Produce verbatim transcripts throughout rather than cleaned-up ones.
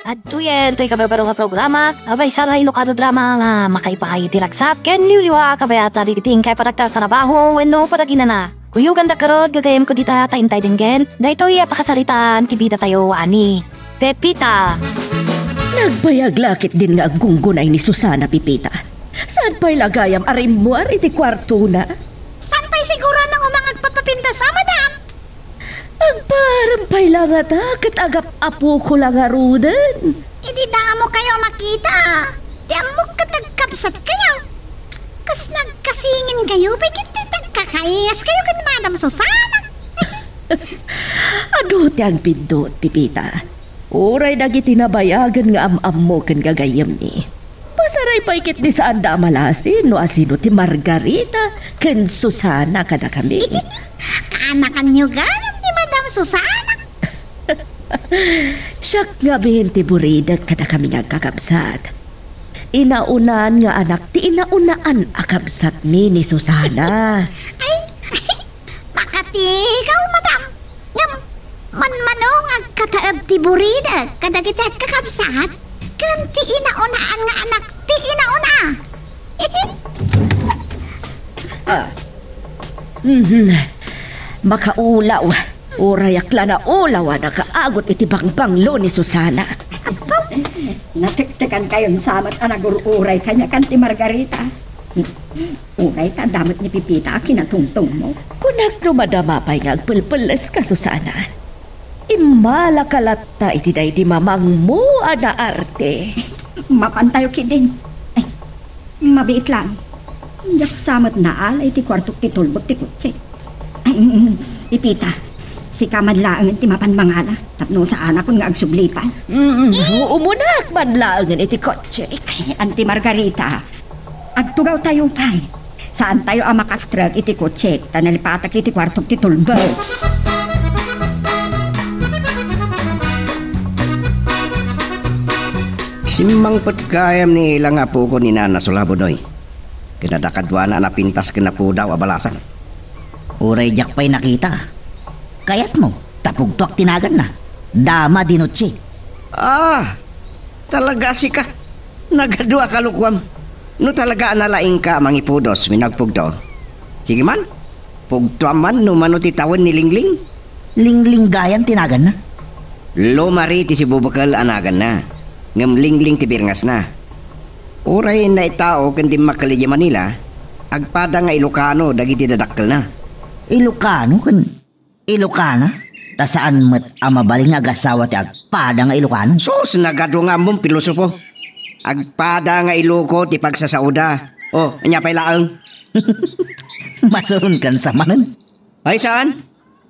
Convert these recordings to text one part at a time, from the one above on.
Adtoyen toy kabarbaro nga programa, a maysa nga Ilocano drama nga makaipaay iti ragsat ken liwliwa a kabayatan dagiti inkay panagtartarabaho wenno panaginana. Kuyoganda garud, gagayyemko dita ta intay denggen daytoy a pakasaritaan ti bidatayo a ni Pepita. Nagbayag la ketdin nga aggunggunay ni Susana, Pepita. Saan pay la gayam a rimmuar iti kuartona? Saan pay siguro a naunang agpapapintas, madam? Agparang pay la ngata ket agap-apoko la ngaruden. Idi damo kayo a makita, ti ammok ket nagkabsat kayo. Kas nagkasingin kayo, pay ket ti nagkakaias kayo ken Madam Susana. Adu ti agbiddut, Pepita. Uray dagiti nabayagen nga am-ammo ken gagayyemmi. Pasaray pay ket di saanda a malasin no asino ti Margarita ken Susana kadakami. Kaanakanyo gayam ni Madam Susana? Siak ngamin ti buridek kadakami nga agkakabsat. Inaunan nga anak ti inaunaan a kabsatmi ni Susana. Ay, makatigaw, madam. Ngem, manmano nga agkataeb ti buridek kadagiti agkakabsat ken ti inaunaan nga anak ti inauna. Ah. Mhm. Makaulaw. Urayak la naulaw a nakaagot iti bangbanglo ni Susana. Natektekan kayon sa met a nagur-uray kaniakan ti Margarita. Uray ta adda met ni Pepita a kinatungtongmo. Kunak no madama pay nga agpelpelleska, Susana. Immalaka latta iti daydi mamangmo a naarte. Mapantayo ketdin. Ay, mabiit lang. Diak sa met naala iti kuartok ti tulbek ti kotse. Ay, mm, mm, Pepita, sika man laengen ti mapan mangala tapno saanakon nga agsubli pay. Mm, mm, umunak man laengen iti kotse. Ay, Auntie Margarita, agtugawtayo pay. Saantayo a makastrek iti kotse ta nalipatak iti kuartok ti tulbek. Simmangpet gayam ni ila nga apoko ni Nana Sula, Budoy. Ken adda kaduana a napintas ken napudaw a balasan. Uray diak pay nakita. Kayatmo, ta pugtoak ti naganna. Dama di noche. Ah, talaga sika. Nagadu a kalukuam. No talaga a nalaingka a mangipudos wenno agpugto, sige man, pugtoam man no mano ti tawen ni Lingling. Lingling gayam ti naganna? Lomari ti sibubukel a naganna, ngem Lingling ti birngasna. Uray naitao ken dimmakkel idiay Manila, agpada nga Ilokano dagiti dadakkelna. Ilokano ken Ilokana? Ta saan met a mabalin nga agasawa ti agpada nga Ilokano? Sus, nagadu nga ammom, pilosopo. Agpada nga Iloko ti pagsasaoda. O, ania pay laeng? Masuronkan sa manen. Ay, saan?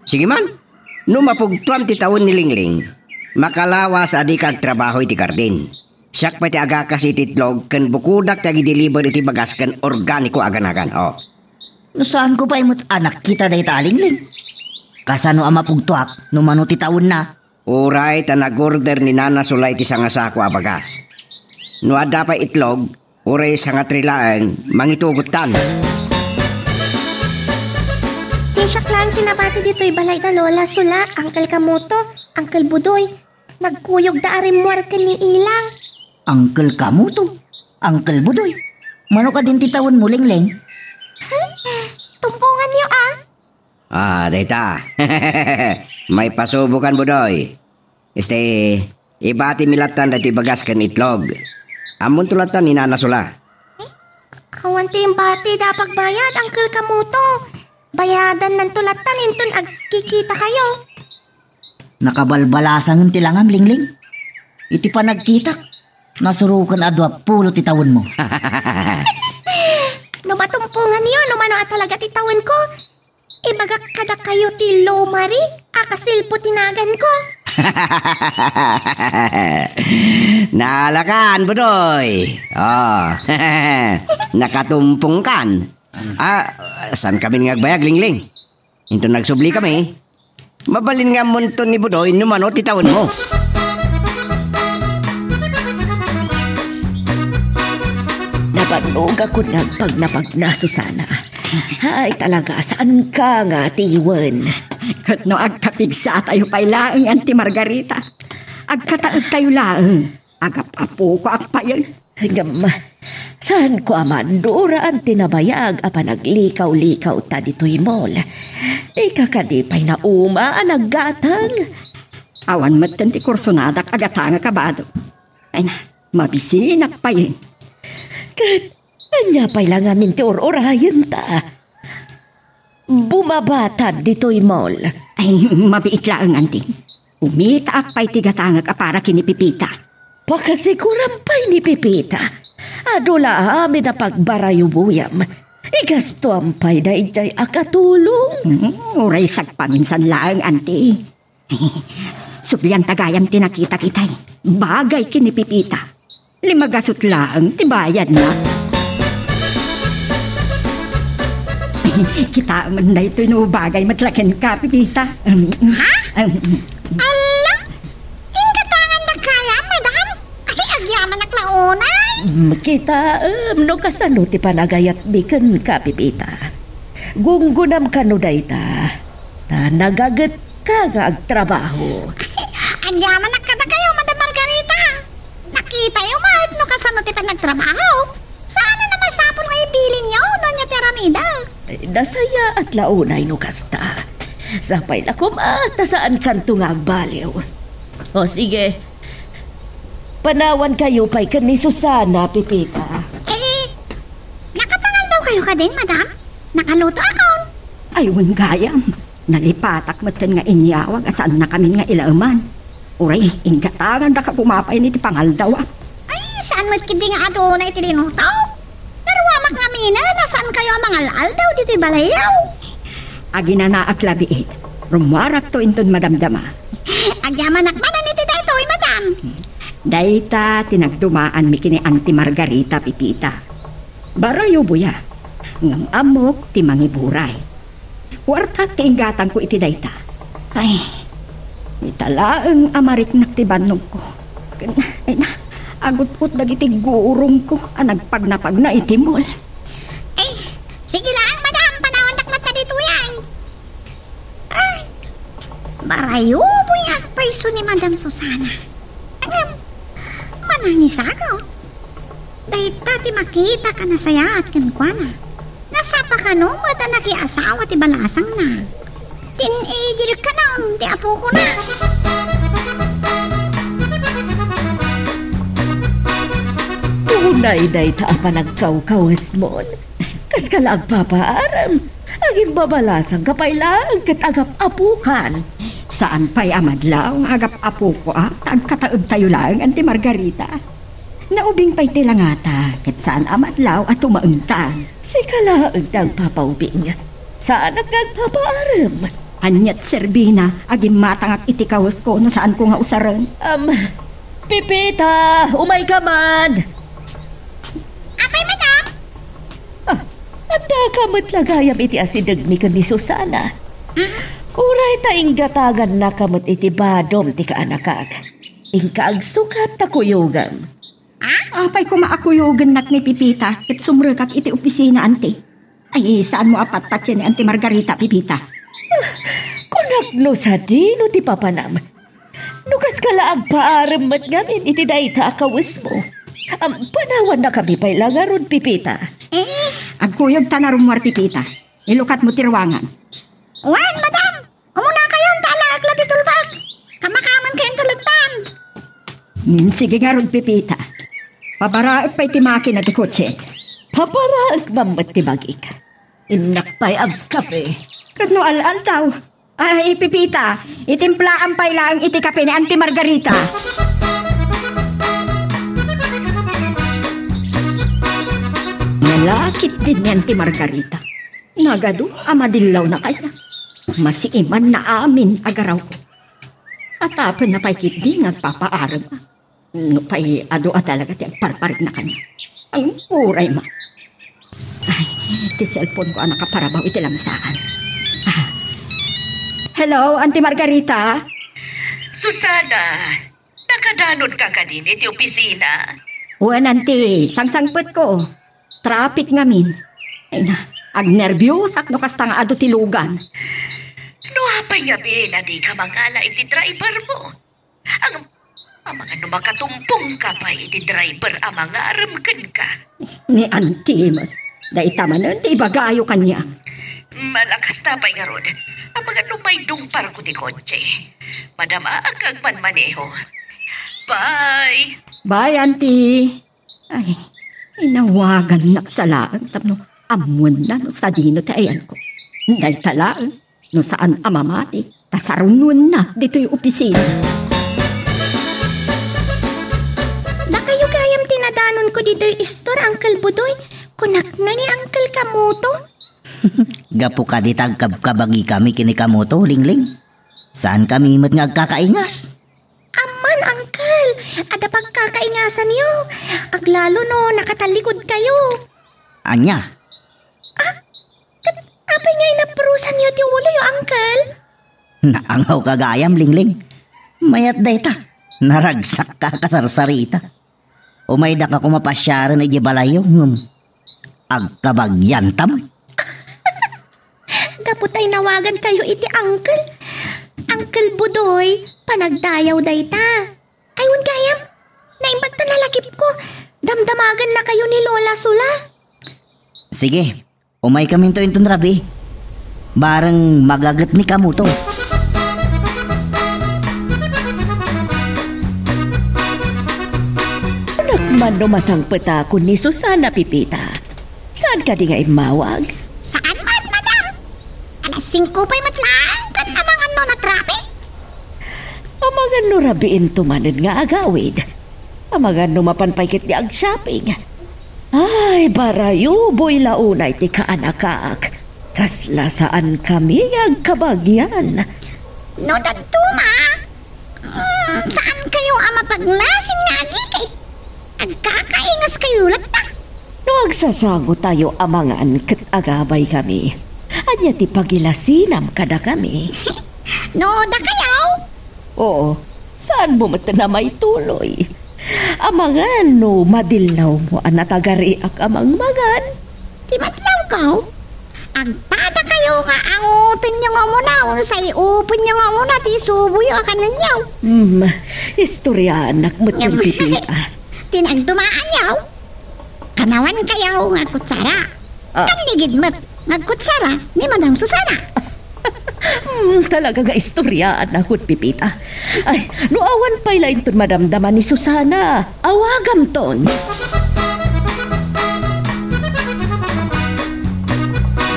Sige man. No mapugtoam ti tawen ni Lingling, makalawas a dika agtrabaho iti garden. Siak pay ti agakas iti itlog ken bukodak ti agideliver iti bagas ken organiko a ganagan. O. No saanko pay met a nakita dayta a Lingling? Kasano a mapugtoak no mano ti tawenna? Uray ta nag-order ni Nana Sula iti sangasako a bagas. No adda pay itlog, uray sangatri laeng, mangitugottan. Ti siak laeng ti nabati ditoy balay da Lola Sula, Uncle Kamuto, Uncle Budoy. Nagkuyogda a rimmuar ken ni Ilang. Uncle Kamuto, Uncle Budoy, mano kadin ti tawenmo, Lingling? Tumponganyo, a. Ah, dayta. Maipasubokan, Budoy. Este, ibatimi lattan daytoy bagas ken itlog. Ammonto lattan ni Nana Sula. Awan ti imbati da pagbayad, Uncle Kamuto. Bayadannanto lattan inton agkikitakayo. Nakabalbalasangen ti langam, Lingling. Iti panagkitak, nasurokan a dua pulo ti tawenmo. No matumponganyo, no mano a talaga ti tawenko, ibagak kadakayo ti Lomari a kasilpo ti naganko. Naalakan, Budoy. Oh, nakatumpongkan. Ah, saan kami nga agbayag, Lingling? Inton nagsubli kami, mabalin nga ammonton ni Budoy no mano ti tawenmo. Nabannog a kunam pagnapagna, Susana. Ay, talaga, saanka nga atiwen. Ket no agkapigsa tayo pay laeng, Auntie Margarita. Agkataedtayo laeng. Agap-apokoak payen. Ngem, saanko a maanduraan ti nabayag a panaglikaw-likawta ditoy mall. Ika kadi pay nauma a naggatang? Awan metten ti kursonadak a gatangek a bado. Ay na, mabisinak payen. Ket ania pay la ngamin ti ur-urayenta? Bumabatad ditoy mall. Ay, mabiit laeng, anti. Kumitaak pay ti gatangek a para ken ni Pepita. Pakasiguram pay ni Pepita. Adu la amin a pagbarayubuyam. Igastoam pay daydiay a katulong. Hmm, uray sagpaminsan laeng, anti. Sublianta gayam ti nakitak itay. Bagay ken ni Pepita. Lima gasut laeng ti bayadna. Kitaem daytoy no bagay met la kenka, Pepita. Ha? Alla? Inggatangannak gayam, madam? Ay, agyamanak la unay. Mm, kitaem no kasano ti panagayatmi kenka, Pepita. Gunggonam kano dayta. Ta nagagetka nga agtrabaho. Agyamanak kadakayo, Madam Margarita. Nakitayo met no kasano ti panagtrabaho. Saan a masapul nga ibilinyo no ania ti aramidek? Ay, nasayaat la unay no kasta. Sapay la koma ta saankanto nga agbaliw. O sige, panawankayo pay ken ni Susana, Pepita. Eh, nakapangaldawkayo kadin, madam? Nakalutoakon. Ay, wen gayam. Nalipatak metten nga inyawag a saannakamin nga ilaeman. Uray, inggatangandaka koma pay iti pangaldawak. Ay, saan met ketdi nga adunay ti linutok? Naruamak ngamin a saankayo a mangal-aldaw ditoy balayyo. Aginanaak la biit. Rummuarakto inton madamdama. Agyamanak manen iti daytoy, madam. Dayta ti nagdumaanmi ken ni Auntie Margarita, Pepita. Barayuboya. Ngem ammok ti mangiburay. Kuarta ti inggatangko iti dayta. Ay, ita laeng a mariknak ti bannogko. Ken, ay na, agut-ut dagiti gurongko a nagpagnapagna iti mall. Ay, sige laeng, madam, panawandak latta ditoy, ay. Ay, barayuboyak pay isu ni Madam Susana. Ngem, manangisako. Dayta ti makitak a nasayaat kenkuana. Nasapa kano met a nakiasawa ti balasangna. Teenager kanon ti apokona. Unay dayta a panagkawkawesmon. Kaska la agpapaarem. Agimbabalasangka pay laeng ket agap-apokan. Saan pay a madlaw nga agap-apokoak ta agkataebtayo laeng, Auntie Margarita. Naubing pay ti langata, ket saan a madlaw a tumaengtan. Sika laeng ti agpapaubing. Saanak nga agpapaarem. Ania't serbina a gimmatangak iti kawesko no saanko nga usaren? Am, Pepita, umayka man! Apay, madam? Ah, addaka met la gayam iti asidegmi ken ni Susana. Mm. Uray ta inggatangannaka met iti badom ti kaanakak. Inka agsukat ta kuyogem. Ah? Apay koma a kuyogennak ni Pepita ket sumrekak iti opisina, anti? Ay, saanmo a patpatien ni Auntie Margarita, Pepita? Ah, kunak no sadino ti papanam. No kaska la agpaarem met ngamin iti dayta a kawesmo. Am, panawannakami pay la ngarud, Pepita. Eh? Agkuyogta a rummuar, Pepita. Ilukatmo ti ruangan. Wen, madam. Umunakayon ta alaek la ti tulbek. Kamakamen kayon ti lettan. Hmm, sige ngarud, Pepita. Pabaraek pay ti makina ti kotse. Pabaraek man met ti bagik. Innak pay agkape. Ket no al-aldaw, ay, Pepita, itimplaam pay laeng iti kape ni Auntie Margarita. Nalakit din ni Auntie Margarita. Nagadu a madillawnakaya. Masiimanna amin a garawko. Atapenna pay ketdi nga agpapaarem. No pay adu a talaga ti agparparikna kaniak. Ang uray ma. Ay, ti cellphone ko a nakaparabaw iti lamsaan. Ah. Hello, Auntie Margarita? Susana, nakadanonka kadin iti opisina? Wen, Auntie, sangsangpetko. Traffic ngamin. Ay na, agnerbiosak no kasta nga adu ti lugan. No apay ngamin a dika mangala iti driver mo? Ang, Amangan no makatumpongka pay iti driver a mangarem kenka. Ni Auntie met, dayta manen ti ibagayo kaniak. Malakasta pay ngarud. Amangan no maidungparko ti kotse. Madamaak nga agmanmaneho. Bye! Bye, Auntie. Ay, inawagannak sa laeng tapno ammoenna no sadino ti ayanko. Dayta laeng, no saan a mamati, ta sarunonenna ditoy opisina. Dakayo gayam ti nadanonko ditoy istor, Uncle Budoy. Kunak no ni Uncle Kamuto. Gapu kadi ta agkabkabagikami ken ni Kamuto, Lingling. Saankami met nga agkakaingas. Amman, Uncle, adda pagkakaingasanyo. Aglalo no nakatalikudkayo. Ania? Ah, ket apay nga inaprusanyo ti uloyo, Uncle? Naangawka gayam, Lingling. Mayat dayta. Naragsakka a kasarsarita. Umaydaka koma pasiaren idiay balayyo, ngem agkabagiantam. Gapu ta inawagankayo iti uncle. Uncle Budoy, panagdayaw dayta. Ay, wen gayam, naimbag ta nalagipko. Damdamagannakayo ni Lola Sula. Sige, umaykaminto inton rabii. Bareng magaget ni Kamuto. Kunak man no masangpetakon ni Susana, Pipita. Saan kadi nga immawag? Saan man, madam? Alas singko pay met laeng ket amangan no natraffic. Amangan no rabiinto manen nga agawid. Amangan no mapan pay ketdi agshopping. Ay, barayuboy la unay ti kaanakak. Kasla saankami nga agkabagian. No daduma, mm, saankayo a mapaglasing nga agikay. Agkakaingaskayo latta. No agsasangotayo a mangan ket agabaykami, ania ti pagilasinam kadakami? No dakayo? Oo, saanmo met a maituloy. Amangan no madillawmo a natagariak a mangmangan. Ti madlawko? Agpadakayo nga angotenyo nga umuna, unsay upenyo nga umuna ti isuboyo a kanenyo. Hmm, istoryaannak met, Pipita. Ti nagdumaanyo, kanawankayo nga agkutsara. Ah. Kannigid met nga agkutsara ni Madam Susana. Hmm, talaga nga istoryaannak, Pipita. Ay, no awan pay la inton madamdama ni Susana, awagamton.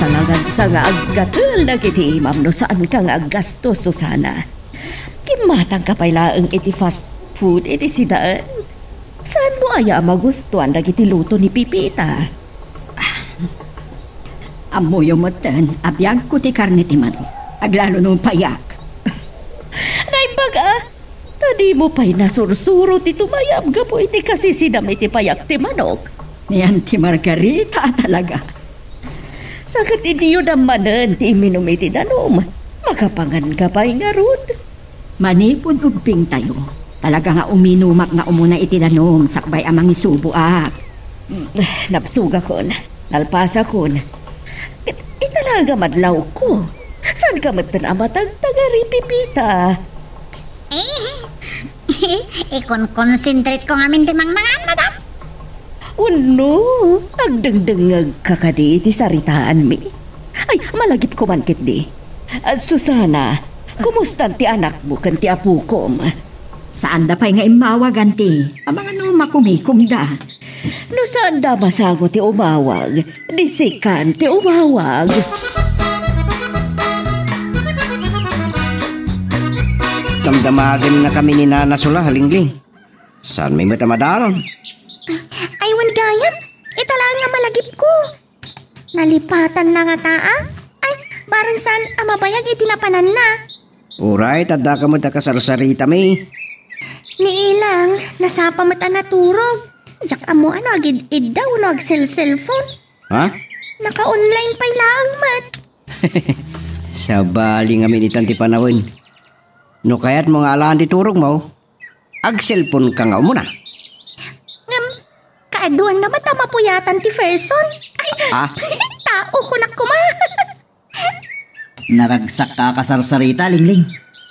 Talaga sa nga aggatel dagiti imam no saanka nga aggastos, Susana. Kimmatangka pay laeng iti fast food iti sidaen. Saanmo aya a magustuan dagiti luto ni Pipita? Ammoyo metten a biagko ti karne ti manok. Aglalo no payak. Naimbag a, ta dimo pay nasursuro ti tumayab gapu iti kasisidam iti payak ti manok. Ni Auntie Margarita talaga. Sa ket inyo dammanen ti imminum iti danum, makapanganka pay ngarud. Manipud ubbingtayo, talaga nga uminumak nga umuna iti danum sakbay a mangisuboak. Mm, nabsogakon, nalpasakon. Ket italaga madlawko. Saanka metten a matagtagari, Pipita? Eh, ikon-concentrate ko ngamin ti mangmangan, madam. Wenno, agdengdengngegka kadi iti saritaanmi? Ay, malagipko man ketdi. Ah, Susana, kumustan ti anakmo ken ti apokom? Saanda pay nga immawag, Auntie. Amangan no makumikomda. No saanda masango ti umawag, di sikan ti umawag. Damdamagennakami ni Nana Sula, Lingling. Saanmi met a madaron? Ay, wen gayam, ita laeng nga malagipko. Nalipatanna ngata, a? Ay, bareng saan a mabayag iti napananna. Uray, ta addaka met a kasarsaritami. Ni Ilang, nasapa met a naturog. Diak ammo no agid-idda wenno agselselpon. Ha? Naka-online pay laeng met. Sabali ngamin itan ti panawen. No kayatmo nga alaan ti turogmo, agselponka nga umuna. Ngem, kaaduanna met a mapuyatan ti person. Ay, ah? Tao kunak koma. Naragsakka a kasarsarita, Lingling.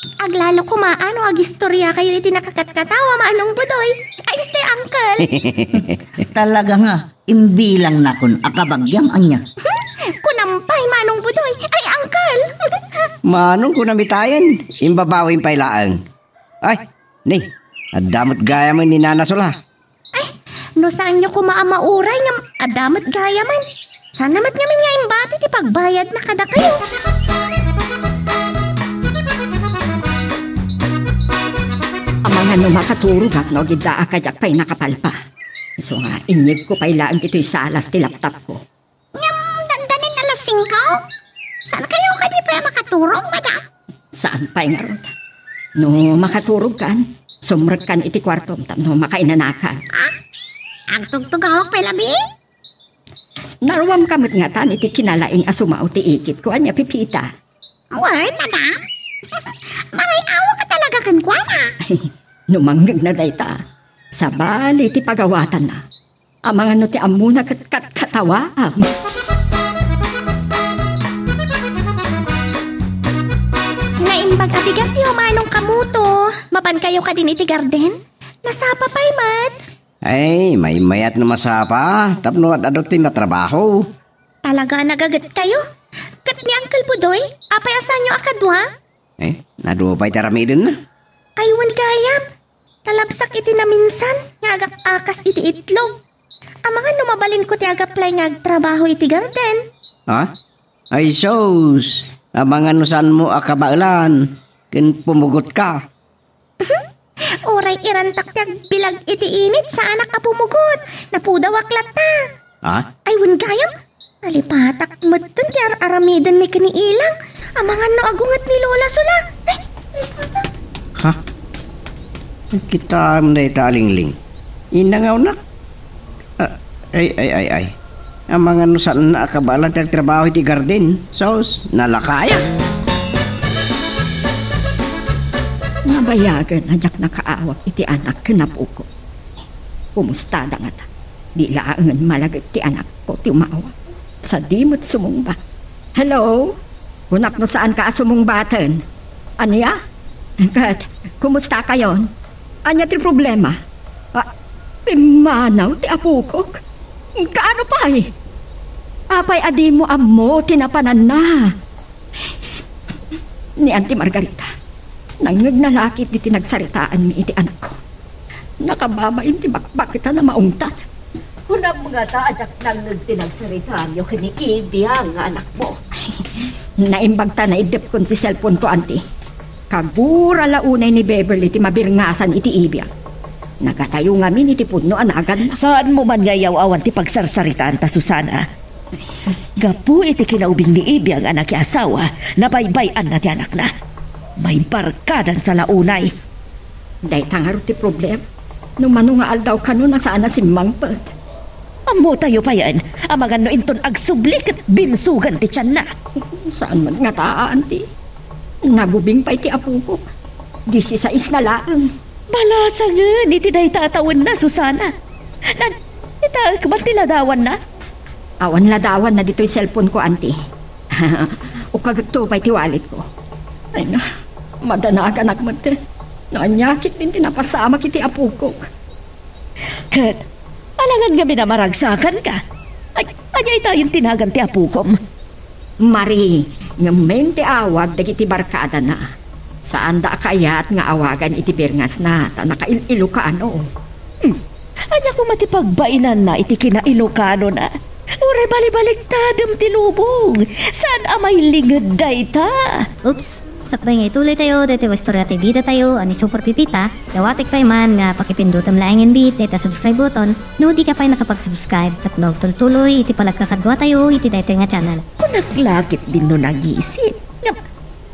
Aglalo koma no agistoriakayo iti nakakatkatawa, Manong Budoy. Ay, este, Uncle. Talaga nga, imbilangnakon a kabagiam ania. Kunam pay, Manong Budoy. Ay, Uncle. Manong, kunam itayen, imbabawim pay laeng. Ay, ni, adda met gayamen ni Nana Sula. Ay, no saanyo koma a mauray ngem adda met gayamen. Saan na met ngamin nga imbati ti pagbayadna kadakayo. Amangan no makaturogak no agiddaak a diak pay nakapalpa. Isu nga, inyegko pay laeng ditoy salas ti laptopko. Ngem dandanin alas singko? Saan kayo kadi pay makaturog, madam? Saan pay ngarud? No makaturogkan, sumrekkan iti kuartom tapno makainanakan. Ah? Agtugtugawak pay labi? Naruamka met ngatan iti kinalaing a sumao ti ikitko, ania, Pipita? Wen, madam. Maray-awak ka talaga kenkuana. No mangngegna dayta, sabali ti pagawatanna. Amangan no ti ammona ket katkatawaam. Naimbag a bigat ti humanong kamuto. Mapankayo kadin iti garden? Nasapa pay met. Ay, maymayat no masapa, tapno ad-adu ti matrabaho. Talaga a nagagetkayo? Ket ni Uncle Budoy, apay a saanyo a kadua? Eh, nadua pay ti aramidenna. Ay, wen gayam. Nalabsak iti naminsan nga agak-akas iti itlog. Amangan no mabalinko ti agaplay nga agtrabaho iti garden. Ha? Ay, sus! Amangan no saanmo a kabaelan ken pumugotka. Uray irantak ti agbilag iti init, saanak a pumugot. Napudawak latta. Ha? Ay, wen gayam. Nalipatak metten ti ar-aramidenmi ken ni Ilang. Amangan no agunget ni Lola Sula. Ay, nalipatak. Ha? Kitaem dayta a lingling. Inangawnak. Ah, ay, ay, ay, ay. Amangan no saanna a kabaelan ti agtrabaho iti garden. Sus, nalakayan. Nabayagen a diak nakaawat iti anak ken apoko. Kumustada ngata? Di laengen malagip ti anakko ti umawat. Sadi met sumungbat. Hello? Kunak no saanka a sumungbaten. Ania? Ket, kumusta kayon? Ania ti problema? Ah, pimmanaw ti apokok? Kaano pay? Apay a dimo ammo ti napananna? Ni Auntie Margarita, nangngegna la ket diti nagsaritaanmi iti anakko. Nakababain ti bakbaketna a maungtan. Kunam ngata a diak nangngeg ti nagsaritaanyo ken ni Ibiang nga anakmo. Naimbag ta naiddepkon ti cellphone ko, Auntie. Kagura la unay ni Beverly ti mabirngasan iti Ibiang. Nagatayo ngamin iti pudno a naganna. Saanmo man nga iyaw-awan ti pagsarsaritaanta, Susana. Gapu iti kinaubing ni Ibiang a nakiasawa, nabaybay-anna ti anakna. Maibarkadansa la unay. Dayta ngarud ti problema. No mano nga aldaw kano a saan a simmangpet. Ammotayo payen, amangan no inton agsubli ket bimsugan ti tianna. Saan met ngata, Auntie? Nagubing pay ti apokok. Disisais na laeng. Balasangen iti dayta a tawenna, Susana. Nan, itaek man ti ladawanna. Awan ladawanna ditoy cellphone ko, Auntie. Ukagto pay ti wallet ko. Ay na, madanaganak met. Naanyakit din ti napasamak iti apokok. Ket, alangan nga minamaragsakanka. Ay, ania itayen ti nagan ti apokom? Marie, ngem men ti awag dagiti barkadana. Saanda a kayat nga awagan iti birngasna, ta nakail-Ilocano. Hmm. Ania koma ti pagbainanna iti kina-Ilocanona? Uray balibaliktadem ti lubong. Saan a mailinged dayta? Oops! Sakbay nga ituloy tayo, daytoy nga istorya ti bida tayo, a ni Super Pipita, dawatek pay man nga pakipindutem laeng inbit, dayta subscribe button, no di ka pay nakapag-subscribe, tapno agtultuloy iti panagkakadua tayo iti daytoy nga channel. Kunak lakit din no nagising. Ngem,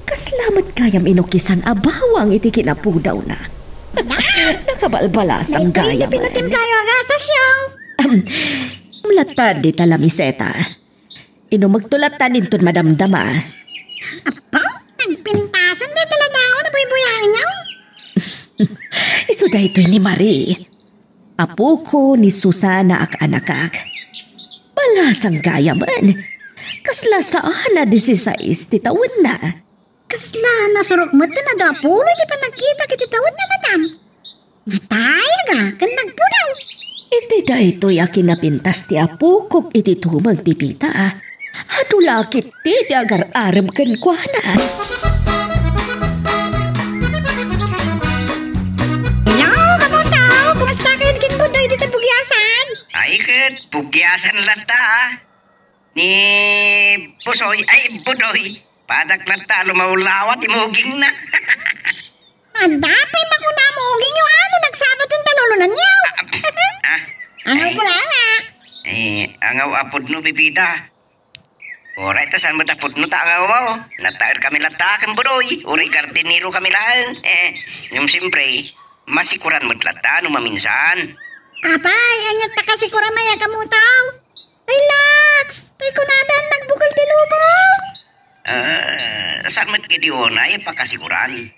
kasla met gayam inukisan a bawang iti kinapudawna. Nakabalbalasang gayam. Daytoy ti pinutim tayo, agasasyo. Ahem. Latta dita lamiseta. Inumekto latta inton madamdama. Apo, nagpintasan dayta ladawan a buybuyaenyo. Isu daytoy ni Marie. Apoko ni Susana a kaanakak. Balasang gayamen. Kasla saan a disisais ti tawenna. Kasla nasurok met ti adu a pulo iti panagkitak iti tawenna, madam. Natayag a ken nagpudaw. Iti daytoy a kinapintas ti apokok iti tumeng, Pepita, a adu la ketdi ti agar-arem kenkuana. Hello, kamuntaw! Kumusta kayo ken Budoy dita Bugiasan? Ay, ket, Bugiasan latta, a. Ni Busoy, ay, Budoy, padak latta lumawlawa ti mugingna. Adda pay makuna a mugingyo, ano, nagsabat ken talulonanyo? Ah, ah, Angaw ay, ko la nga. Eh, angaw a pudno, Pepita. Uray ta saan met a pudno ta angawmo. Nataer kami latta ken Budoy. Uray gardinero kami laeng. Eh, ngem siyempre, masikuran met latta no maminsan. Apay, aniat pakasikuran aya, kamuntaw? Relax! Tay kunada, nagbukol ti lubong. Ah, saan met ketdi unay a pakasikuran.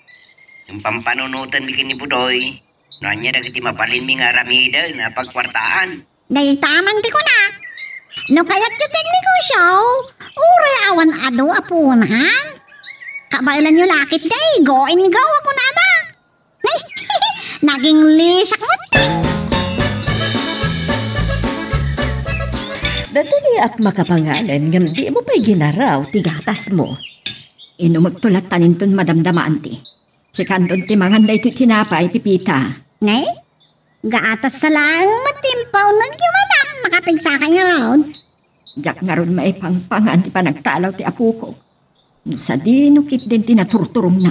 Ngem pampanunotenmi ken ni Budoy, no ania dagiti mabalinmi nga aramiden a pagkuartaan. Dayta man ti kunak. No kayatyo ti agnegosio, uray awan adu a puonan. Kabaelanyo la ketdi, go and go a kunada. Naginglisak met. Datoy ni ak makapanganen ngem dimo pay ginaraw ti gatasmo. Inumekto latta inton madamdama, anti. Sikanton ti mangan daytoy tinapay, Pepita. Nay? Gatas sa laeng met ti impaunegyo, madam. Makapigsakay ngarud. Diak ngarud maipangpangan ti panagtalaw ti apokok. No sadino ketdin ti naturturongna.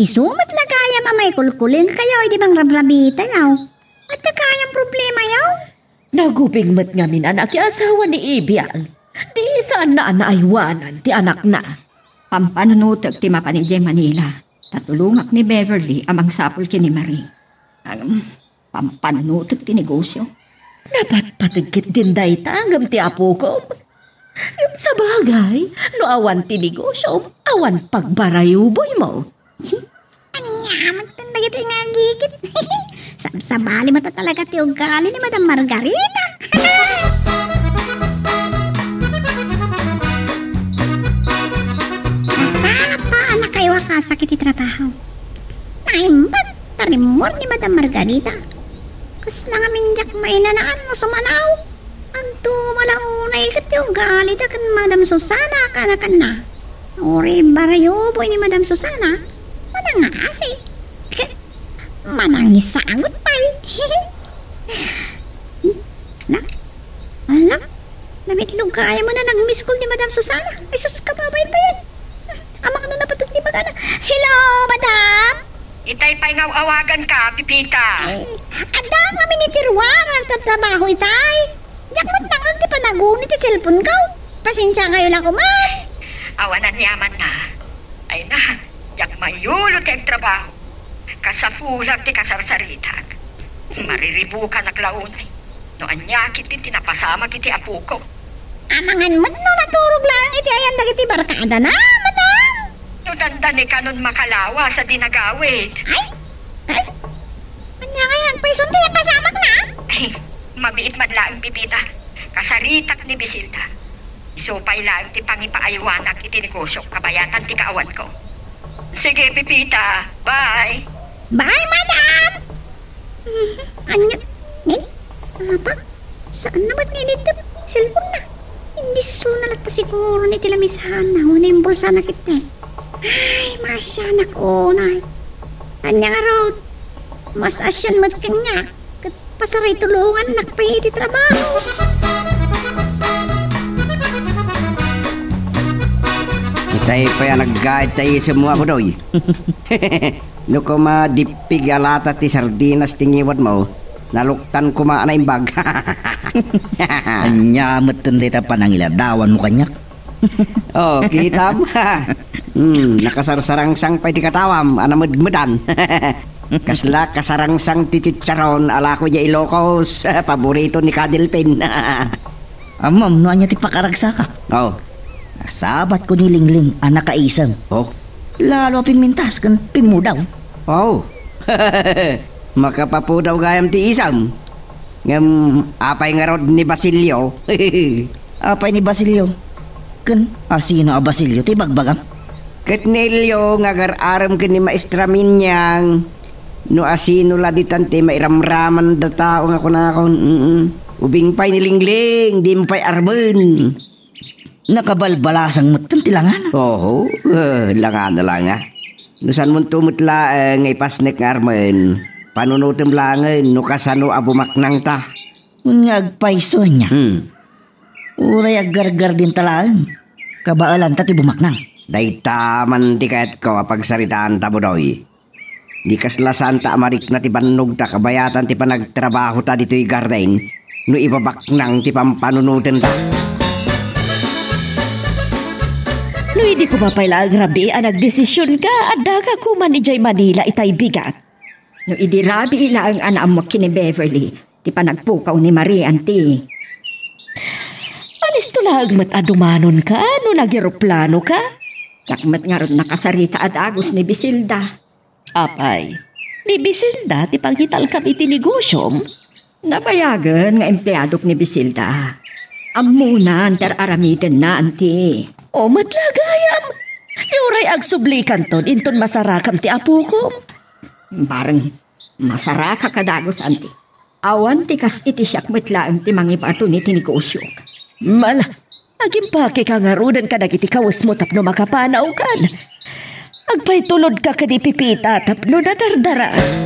Isu met la gayam a maikulkulengkayo idi mangrabrabitayo. Adda gayam problemayo? Nagubing met ngamin a nakiasawa ni Ibiang. Di saanna a naaywanan ti anakna. Pampanunotek ti mapan idiay Manila, ta tulongak ni Beverly a mangsapul ken ni Marie. Ngem, pampanunotek ti negosio. Napatpateg ketdin dayta ngem ti apokom. Ngem sabagay, no awan ti negosiom, awan pagbarayuboymo. Ania met dagitoy nga agigit? Sabsabali met talaga ti ugali ni Madam Margarita. Nasapa a nakaiwakasak iti trabaho. Naimbag ta rimmuar ni Madam Margarita. Kasla ngamin diak mainanaan no sumanaw. Agtuma la unay ket ti ugalida ken Madam Susana a kanakanna. Uray barayuboy ni Madam Susana, manangaasi. Ket manangisangot pay. Na? Ala? Namitlog ka, ayaw mo na nag-miss call ni Madam Susana. Ay, sus, kababain pa yan. Amak na napatag ni Magana. Hello, madam? Itay pay nga awagan ka, Pepita. Ay, adda kami ni Tiruar, nagtatrabaho itay. Diak met nangag ti panaguni ti cellphone ko. Pasensia kayo la koma. Awan aniaman na. Ay na, diak mayulo ti agtrabaho. Kasapulan ti kasarsaritak. Mariribukanak la unay. No ania ketdin ti napasamak iti apokok. Amangan met no naturog laeng iti ayan dagiti barkadana, madam. No dandani kanon makalawas a di nagawid. Ay, ay. Ania ngay nga agpayson ti napasamakna? Ay, mabiit man laeng, Pepita. Kasaritak ni Bisilda. Isu pay laeng ti pangipaaywanak iti negosio kabayatan ti kaawanko. Sige, Pepita. Bye. Bye, madam. Mhm. Ania? Nay? Apa? Saanna met nga iniddep ti cellphone-na? Imbisona latta siguro ni ti lamisaanna wenno imbulsana ketdi. Ay, maasianak unay. Ania ngarud? Mas asian met kaniak ket pasaray tulongannak pay iti trabaho. Itay pay a naggaid ta isemmo, Apo Doy. No koma dippig a lata ti sardinas ti ngiwatmo, naluktan koma a naimbag. Ania metten dayta panangiladawanmo kaniak? Oh, kitam? Hmm, nakasarsarangsang pay ti katawam a namedmedan. Kasla kasarangsang ti chicharon a lako idiay Ilocos, paborito ni Kadilpin. Ammom no ania ti pakaragsakak. Oh. Nasabatko ni Lingling a nakaisem. Oh. Lalo a pimmintas ken pimmudaw. Oh. Makapapudaw gayam ti isem. Ngem apay ngarud ni Basilio? Apay ni Basilio? Ken asino a Basilio ti ibagbagam? Ket ni Elio nga agar-arem ken ni Maestra Minyang, no asino la ditan ti mairamraman da tao nga kunakon, mm, ubing pay ni Lingling, dimo pay armen. Nakabalbalasang metten ti langana. Oho, eh, langana la nga. No saanmonto met laeng nga ipasnek nga armen, panunotem laengen no kasano a bumaknangta. Nga agpayso ania? Hmm. Uray aggargardinta laeng, kabaelanta ti bumaknang. Dayta man ti kayatko a pagsaritaanta, Budoy. Di kasla saanta a marikna ti bannogta kabayatan ti panagtrabahota ditoy garden no ibabaknang ti pampanunotenta. No idi koma pay laeng rabii a nagdesisionka, addaka koman idiay Manila itay bigat. No idi rabii laeng a naammok ken ni Beverly, ti panagpukaw ni Marie, anti. Alisto laeng met a dumanonka no nageroplanoka. Diak met ngarud nakasarita a dagus ni Bisilda. Apay, ni Bisilda ti pangitalkam iti negosyom? Nabayagen nga empleadok ni Bisilda. Ammonan ti ar-aramidenna, anti. O met la gayam, ti uray agsublikanton inton masarakam ti apokom. Bareng, masarakak a dagus, anti. Awan ti kas iti siak met laeng ti mangibaton iti negosyok. Mala, agimpakeka ngaruden kadagiti kawesmo tapno makapanawkan. Agpaytulodka ken ni Pepita tapno nadardaras.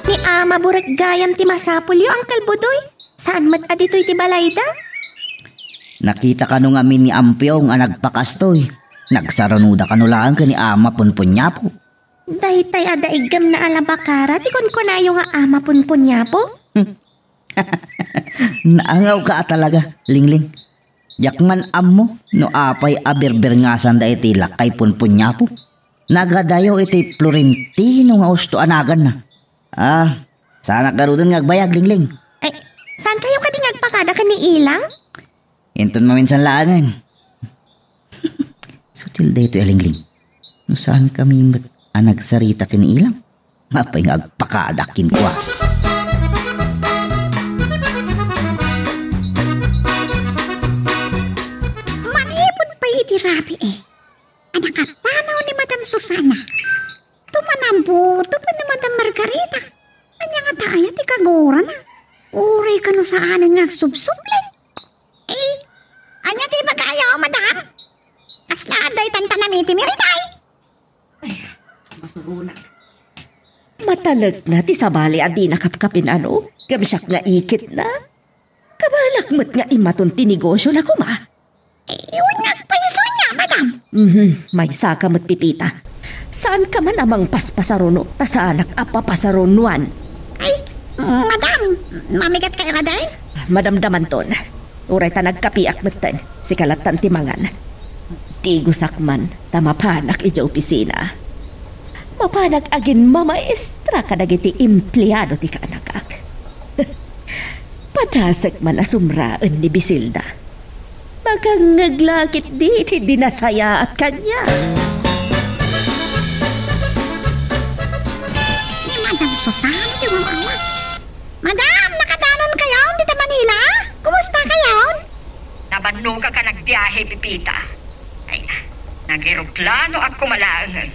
Ni ama, burek gayam ti masapulyo, Uncle Budoy. Saan met a ditoy ti balayda? Nakita kano ngamin ni Ampiong a nagpakastoy. Nagsarunoda kano laeng ken ni ama Punpunyapo. Daytay a daigem na a labakara ti kunkunayo nga ama Punpunyapo? Naangawka a talaga, Lingling. Diak man ammo no apay a birbirngasanda iti lakay Punpunyapo. Nagadayo iti Florentino nga usto a naganna. Ah, saanak garuden nga agbayag, Lingling. Ay, saan kayo kadi nga agpakada ken ni Ilang? Inton maminsan laengen. Sutil daytoy a Lingling. No saan kami met a nagsarita ken ni Ilang, apay nga agpakada kenkuana. Manipud pay iti rabii, eh. A nakapanaw ni Madam Susana. Tumanambuto pay ni Madam Margarita. Ania ngata aya ti kagurana? Uray kano saanen nga agsubsubli. Eh, ania ti ibagayo, madam? Kasla adda itanta namitimi, itay? Ay, masuronak. Matalekna ti sabali a dina kapkapin, ano? Ngem siak nga ikitna. Kabalak met nga imaton ti negosyona koma. Eh, wen nga agpayso ania, madam? Mhm, maysaka met, Pepita. Saanka man a mangpaspasaruno, ta saanak a papasarunoan. Ay, madam, mamigat kayo kadi? Madamdamanton. Uray ta nagkapiak metten, sika lattan ti mangan. Digosak man, ta mapanak idiay opisina. Mapanak agin mamaestra kadagiti empleado ti kaanakak. Padasek man a sumraen ni Bisilda. Makangngeg la ketdi ti dinasayaat kaniak. Ni Madam Susana ti wawa. Madam, nakadanon kayon dita Manila? Kumusta kayon? Nabannogak a nagbiahe, Pepita. Ay, nageroplanoak koma laengen.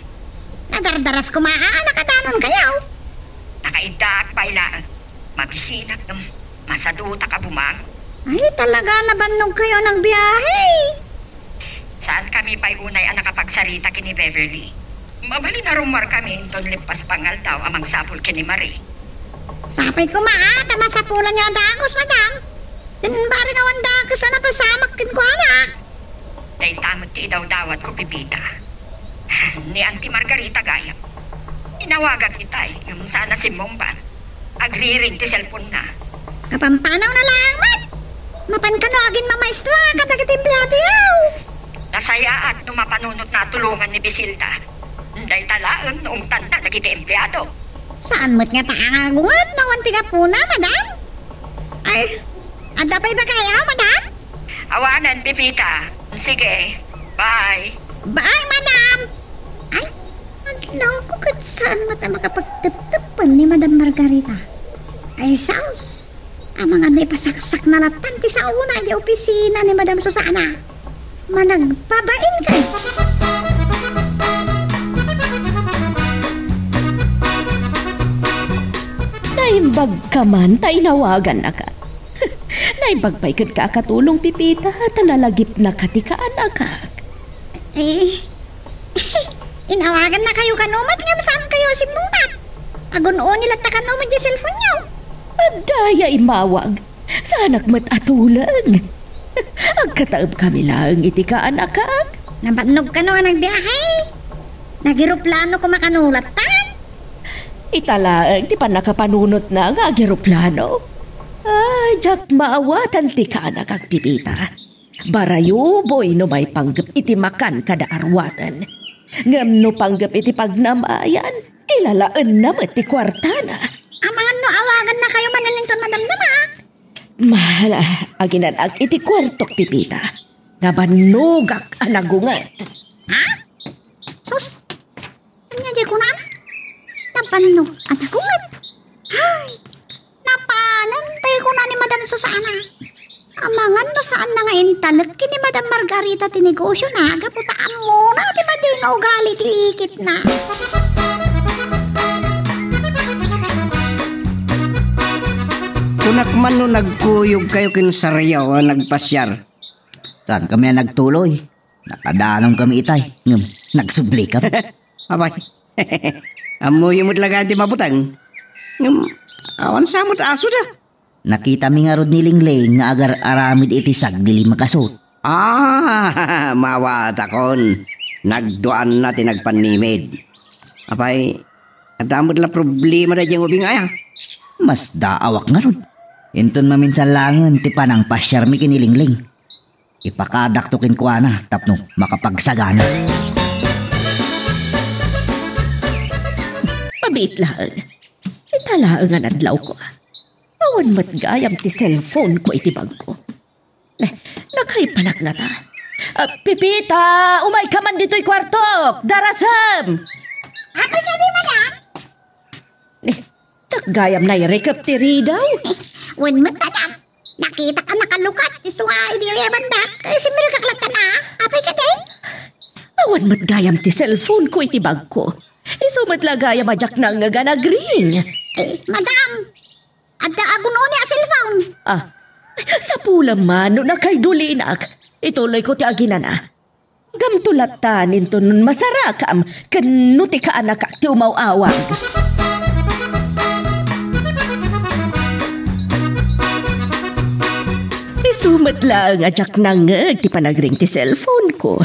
Nadardaras koma a nakadanon kayo. Nakaiddaak pay laeng. Mabisinak ngem masadutak a bumangon. Ay, talaga, nabannog kayo a nagbiahe. Saan kami pay unay a nakapagsarita ken ni Beverly. Mabalin a rummuar kami inton leppas pangaldaw a mangsapul ken ni Marie. Sapay koma a, ta masapulanyo a dagus, madam. Ken bareng awan dakes a napasamak kenkuana. Dayta met ti idawdawatko, Pepita. Ni Auntie Margarita gayam. Inawagak itay, ngem saan a simmungbat. Agriring ti cellphone-na. Kapampanaw na laeng met. Mapan kano agin mamaestra kadagiti empleadoyo. Nasayaat no mapanunotna a tulongan ni Bisilda. Dayta laeng no ungtanna dagiti empleado. Saan met nga pangagunget no awan ti gapuna, madam? Ay, adda pay ibagayo, madam? Awanen, Pepita. Sige, bye. Bye, madam. Ay, adlaw ko ket saan met a makapagteptepen ni Madam Margarita. Ay, sus. Amangan no ipasaksak na lattan ti saona idiay opisina ni Madam Susana. Managpabain ka. Naimbag ka man ta inawagannaka. Naimbag pay kenka a katulong, Pipita, ta nalagipnaka ti kaanakak. Eh, inawagannakayo kano met ngem saankayo a simmungbat. Agun-oni latta kano met diay cellphone-yo. Adda aya immawag. Saanak met a tuleng. Agkataebkami laeng iti kaanakak. Nabannog kano a nagbiahe? Nageroplano koma kano lattan? Ita laeng ti pannakapanunotna nga ageroplano. Ay, diak maawatan ti kaanakak, Pipita. Barayuboy no maipanggep iti makan kada aruaten. Ngem no panggep iti pagnamayan, ilalaenna met ti kuartana. Amangan no awagannakayo manen inton madamdama? Maala, aginan-ak iti kuartok, Pipita. Nabannogak a nagunget. Ha? Sus, ania diay kunana? Nabannog a nagunget? Hay, napanen pay kuna ni Madam Susana. Amangan no saanna nga intalek ken ni Madam Margarita ti negosiona gapu ta ammona ti madi nga ugali ti ikitna. Kunak man no nagkuyogkayo ken Sariao a nagpasiar. Saankami a nagtuloy. Nakadanankami itay, ngem nagsublikayo. Apay, ammoyo met laeng ti mabuteng. Ngem, awan sa met asoda. Nakitami ngarud ni Lingling nga agar-aramid iti sagdi lima kasut. Ah, maawatakon. Nagduanna ti nagpannimid. Apay, adda met la problema daydiay nga ubing aya? Masdaawak ngarud. Inton maminsan laengen ti panangpasiarmi ken ni Lingling. Ipakadakto kenkuana tapno makapagsagana. Mabiit laeng. Ita laeng a nadlawko. Awan met gayam ti cellphone-ko iti bagko. Eh, nakaipanak ngata. Ah, Pipita, umayka man ditoy kuartok! Darasem! Apay kadi, madam? Eh, diak gayam nairikep ti ridaw. Wen met, madam. Nakitak a nakalukat, isu nga idi aya banda. Eh, simmirekak latta na. Apay kadi? Awan met gayam ti cellphone-ko iti bagko. Isu met la gayam a diak nangngeg a nagring. Eh, madam, adda agun-oni a cellphone. Ah, sapulem man no nakaidulinak. Ituloyko ti aginana. Ngamto latta inton masarakam ken no ti kaanakak ti umaw-awag. Isu met laeng a diak nangngeg ti panagring ti cellphone-ko.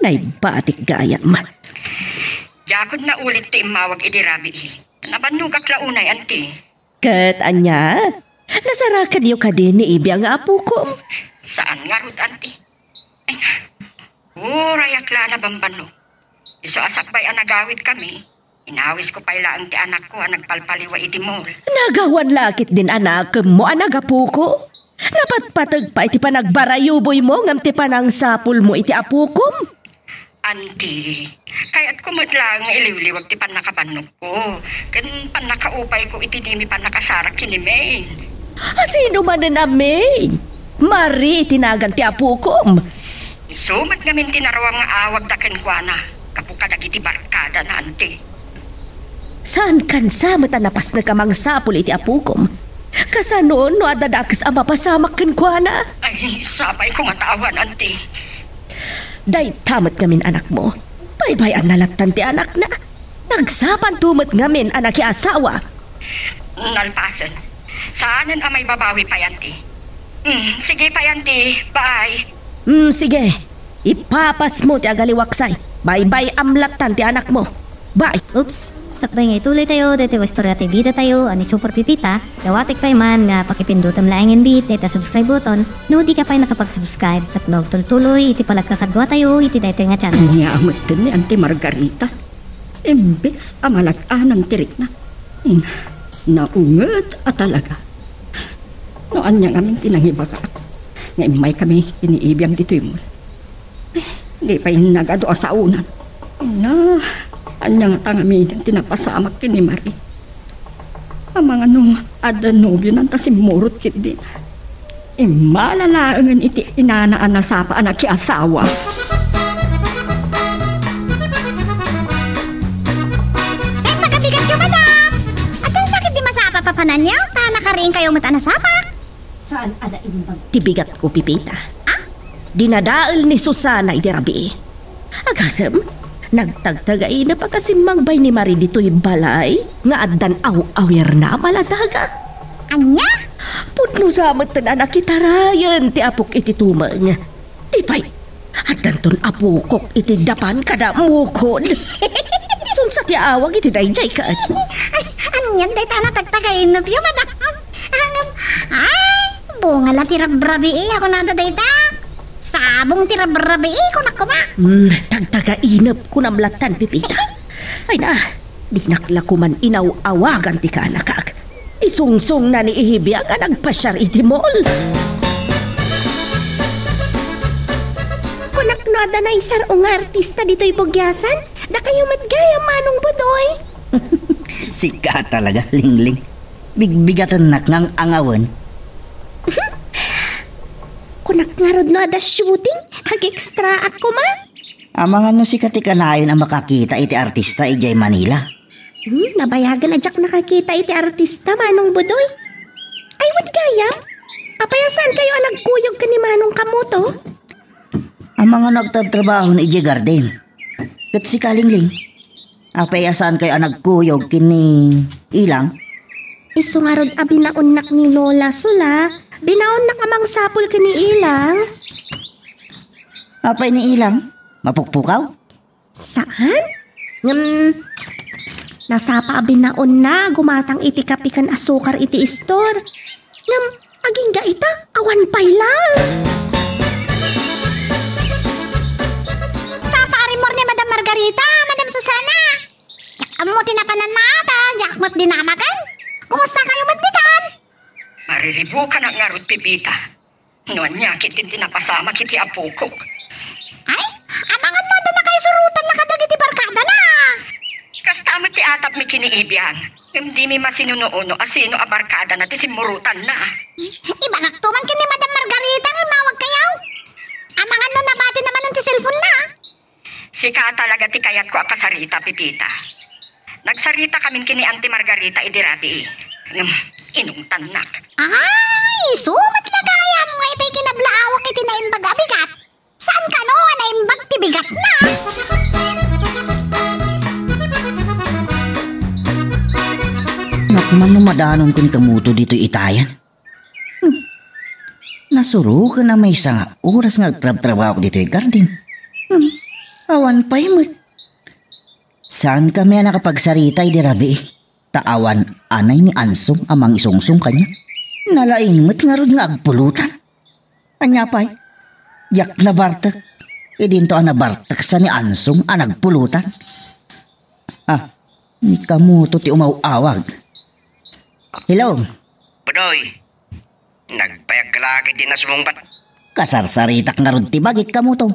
Naibatik gayam. Diakon naulit ti immawag idi rabii. Nabannogak la unay, anti. Ket ania? Nasarakenyo kadi ni Ibia nga apokom? Saan ngarud, anti. Ay, urayak la a nabambannog. Isu a sakbay a nagawidkami, inawisko pay laeng ti anakko a nagpalpaliwa iti mall. Nagawan la ketdin anakemmo a nagapoko? Napatpateg pay ti panagbarayuboymo ngem ti panangsapulmo iti apokom? Anti, kayatko met laeng nga iliwliwag ti pannakabannogko ken pannakaupayko iti dimi pannakasarak ken ni May. A sino manen a May? Marie ti nagan ti apokom. Isu met ngamin ti naruam nga awagda kenkuana gapu kadagiti barkadana, anti. Saankan sa met a napasnek a mangsapul iti apokom? Kasano no adda dakes a mapasamak kenkuana? Ay, sapay koma ta awan, anti. Dayta met ngamin anakmo. Baybay-anna lattan ti anakna. Nagsapanto met ngamin a nakiasawa. Nalpasen. Saanen a maibabawi pay, anti. Hmm, sige pay, anti. Bye. Hmm, sige. Ipapasmo ti agaliwaksay. Baybay-am lattan ti anakmo. Bye. Oops! Sakbay nga ituloytayo daytoy nga istorya ti bidatayo a ni Super Pipita, dawatek pay man nga pakipindutem laengen met dayta subscribe button no dika pay nakapag-subscribe tapno agtultuloy iti palagkakaduatayo iti daytoy nga channel. Ania metten ni Auntie Margarita? Imbes a malag-anan ti rikna, ina, naunget a talaga. No ania ngamin ti nangibagaak nga immaykami ken ni Ibiang ditoy mall. Di pay nagadu a saonan. Na, ania ngata ngamin ti napasamak ken ni Marie? Amangan no adda nobionan ta simmurot ketdi. Immala laengen iti inana a nasapa a nakiasawa. Ay, pagabigatyo, madam! Adda sakit ti masapa papananyo? Ta nakariingkayo met a nasapa? Saan a naimbag ti bigatko, Pipita? Ah? Dinadael ni Susana iti rabii. Agasem, nagtagtagainep a kas immangbay ni Marie ditoy balay nga addan aw-awirna a maladaga. Ania? Pudno sa metten a nakitarayen ti apok iti tumeng. Di pay, addanton apokok iti dapan kada mukod. Sunsa ti awag iti daydiay ket? Ay, anian dayta a natagtagainepyo, madam? Ay, bunga la ti rabrabii, a kunada dayta. Sabong ti rabrabii, kunak koma. Hmm, tagtagainep, kunam lattan, Pipita. Ay na, dinak la koman inaw-awagan ti kaanakak. Isungsongna ni Ihi Biang a nagpasiar iti mall. Kunak no adda naisar-o nga artista ditoy bugiasan, dakayo met gayam, Manong Budoy. Sika talaga, Lingling. Bigbigatennak nga ang-angawen. Kunak ngarud no adda shooting, ag-extraak koma. Amangan no sika ti kanayon a makakita iti artista idiay Manila. Hmm, nabayagen a diak nakakita iti artista, Manong Budoy. Ay, wen gayam? Apay a saankayo a nagkuyog ken ni Manong Kamuto? Amangan no agtrabtrabaho idiay garden. Ket sika, Lingling, apay a saankayo a nagkuyog ken ni Ilang? Isu ngarud a binaonnak ni Lola Sula, binaonnak a mangsapul ken ni Ilang. Apay ni Ilang? Mapukpukaw? Saan? Ngem, nasapa a binaonna, gumatang iti kape ken asukar iti istor. Ngem, agingga ita, awan pay laeng. Sapa a rimmuar ni Madam Margarita, Madam Susana. Diak ammo ti napananna ta, diak met dinamagan. Kumusta kayo met ditan? Mariribukanak ngarud, Pipita. No ania ketdin ti napasamak iti apokok. Ay, amangan no adda nakaisurutanna kadagiti barkadana. Kasta met ti atapmi ken ni Ibiang. Ngem dimi masinuno-uno a sino a barkadana ti simmurutanna. Ibagakto man ken ni Madam Margarita nga immawagkayo. Amangan no nabatina manen ti cellphone-na. Sika talaga ti kayatko a kasarita, Pipita. Nagsarita kamin ken ni Auntie Margarita idi rabii. Ngem, inungtannak. Ay, isu met la gayam nga itay kinablaawak iti naimbag a bigat. Saan kano a naimbag ti bigatna? Nakman no madanon ken Kamuto ditoy itayan. Hmm. Nasuroken a maysa nga oras nga agtrabtrabahok ditoy garden. Hmm. Awan pay met. Saankami a nakapagsarita idi rabii, ta awan anay ni Ansong a mangisungsong kaniak. Nalaing met ngarud nga agpulutan. Ania pay? Diak nabartek. Idinto a nabarteksa ni Ansong a nagpulutan. Ah, ni Kamuto ti umaw-awag. Hello? Budoy, nagbayag ka la ket di nasumungbat. Kasarsaritak ngarud ti bagik, Kamuto.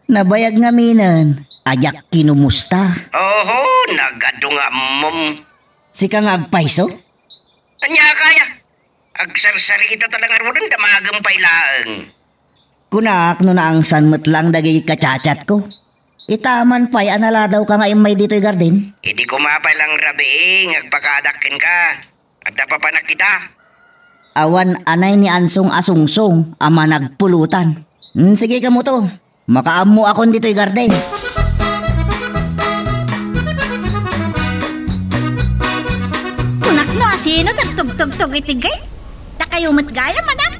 Nabayag ngaminen a diak kinumusta. Oho, nagadu nga ammom. Sika nga agpayso? Ania kaya? Agsarsarita ta la ngaruden, damagem pay laeng. Kunak no naangsan met lang dagiti ka-chat-chatko. Itaman pay a naladawka nga immay ditoy garden. Idi koma pay lang rabii nga agpakadak kenka. Adda papanak ita. Awan anay ni Ansong a sungsong a managpulutan. Hmm, sige, Kamuto. Makaammoakon ditoy garden. Kunak no asino ti agtugtugtog iti gate? Dakayo met gayam, madam.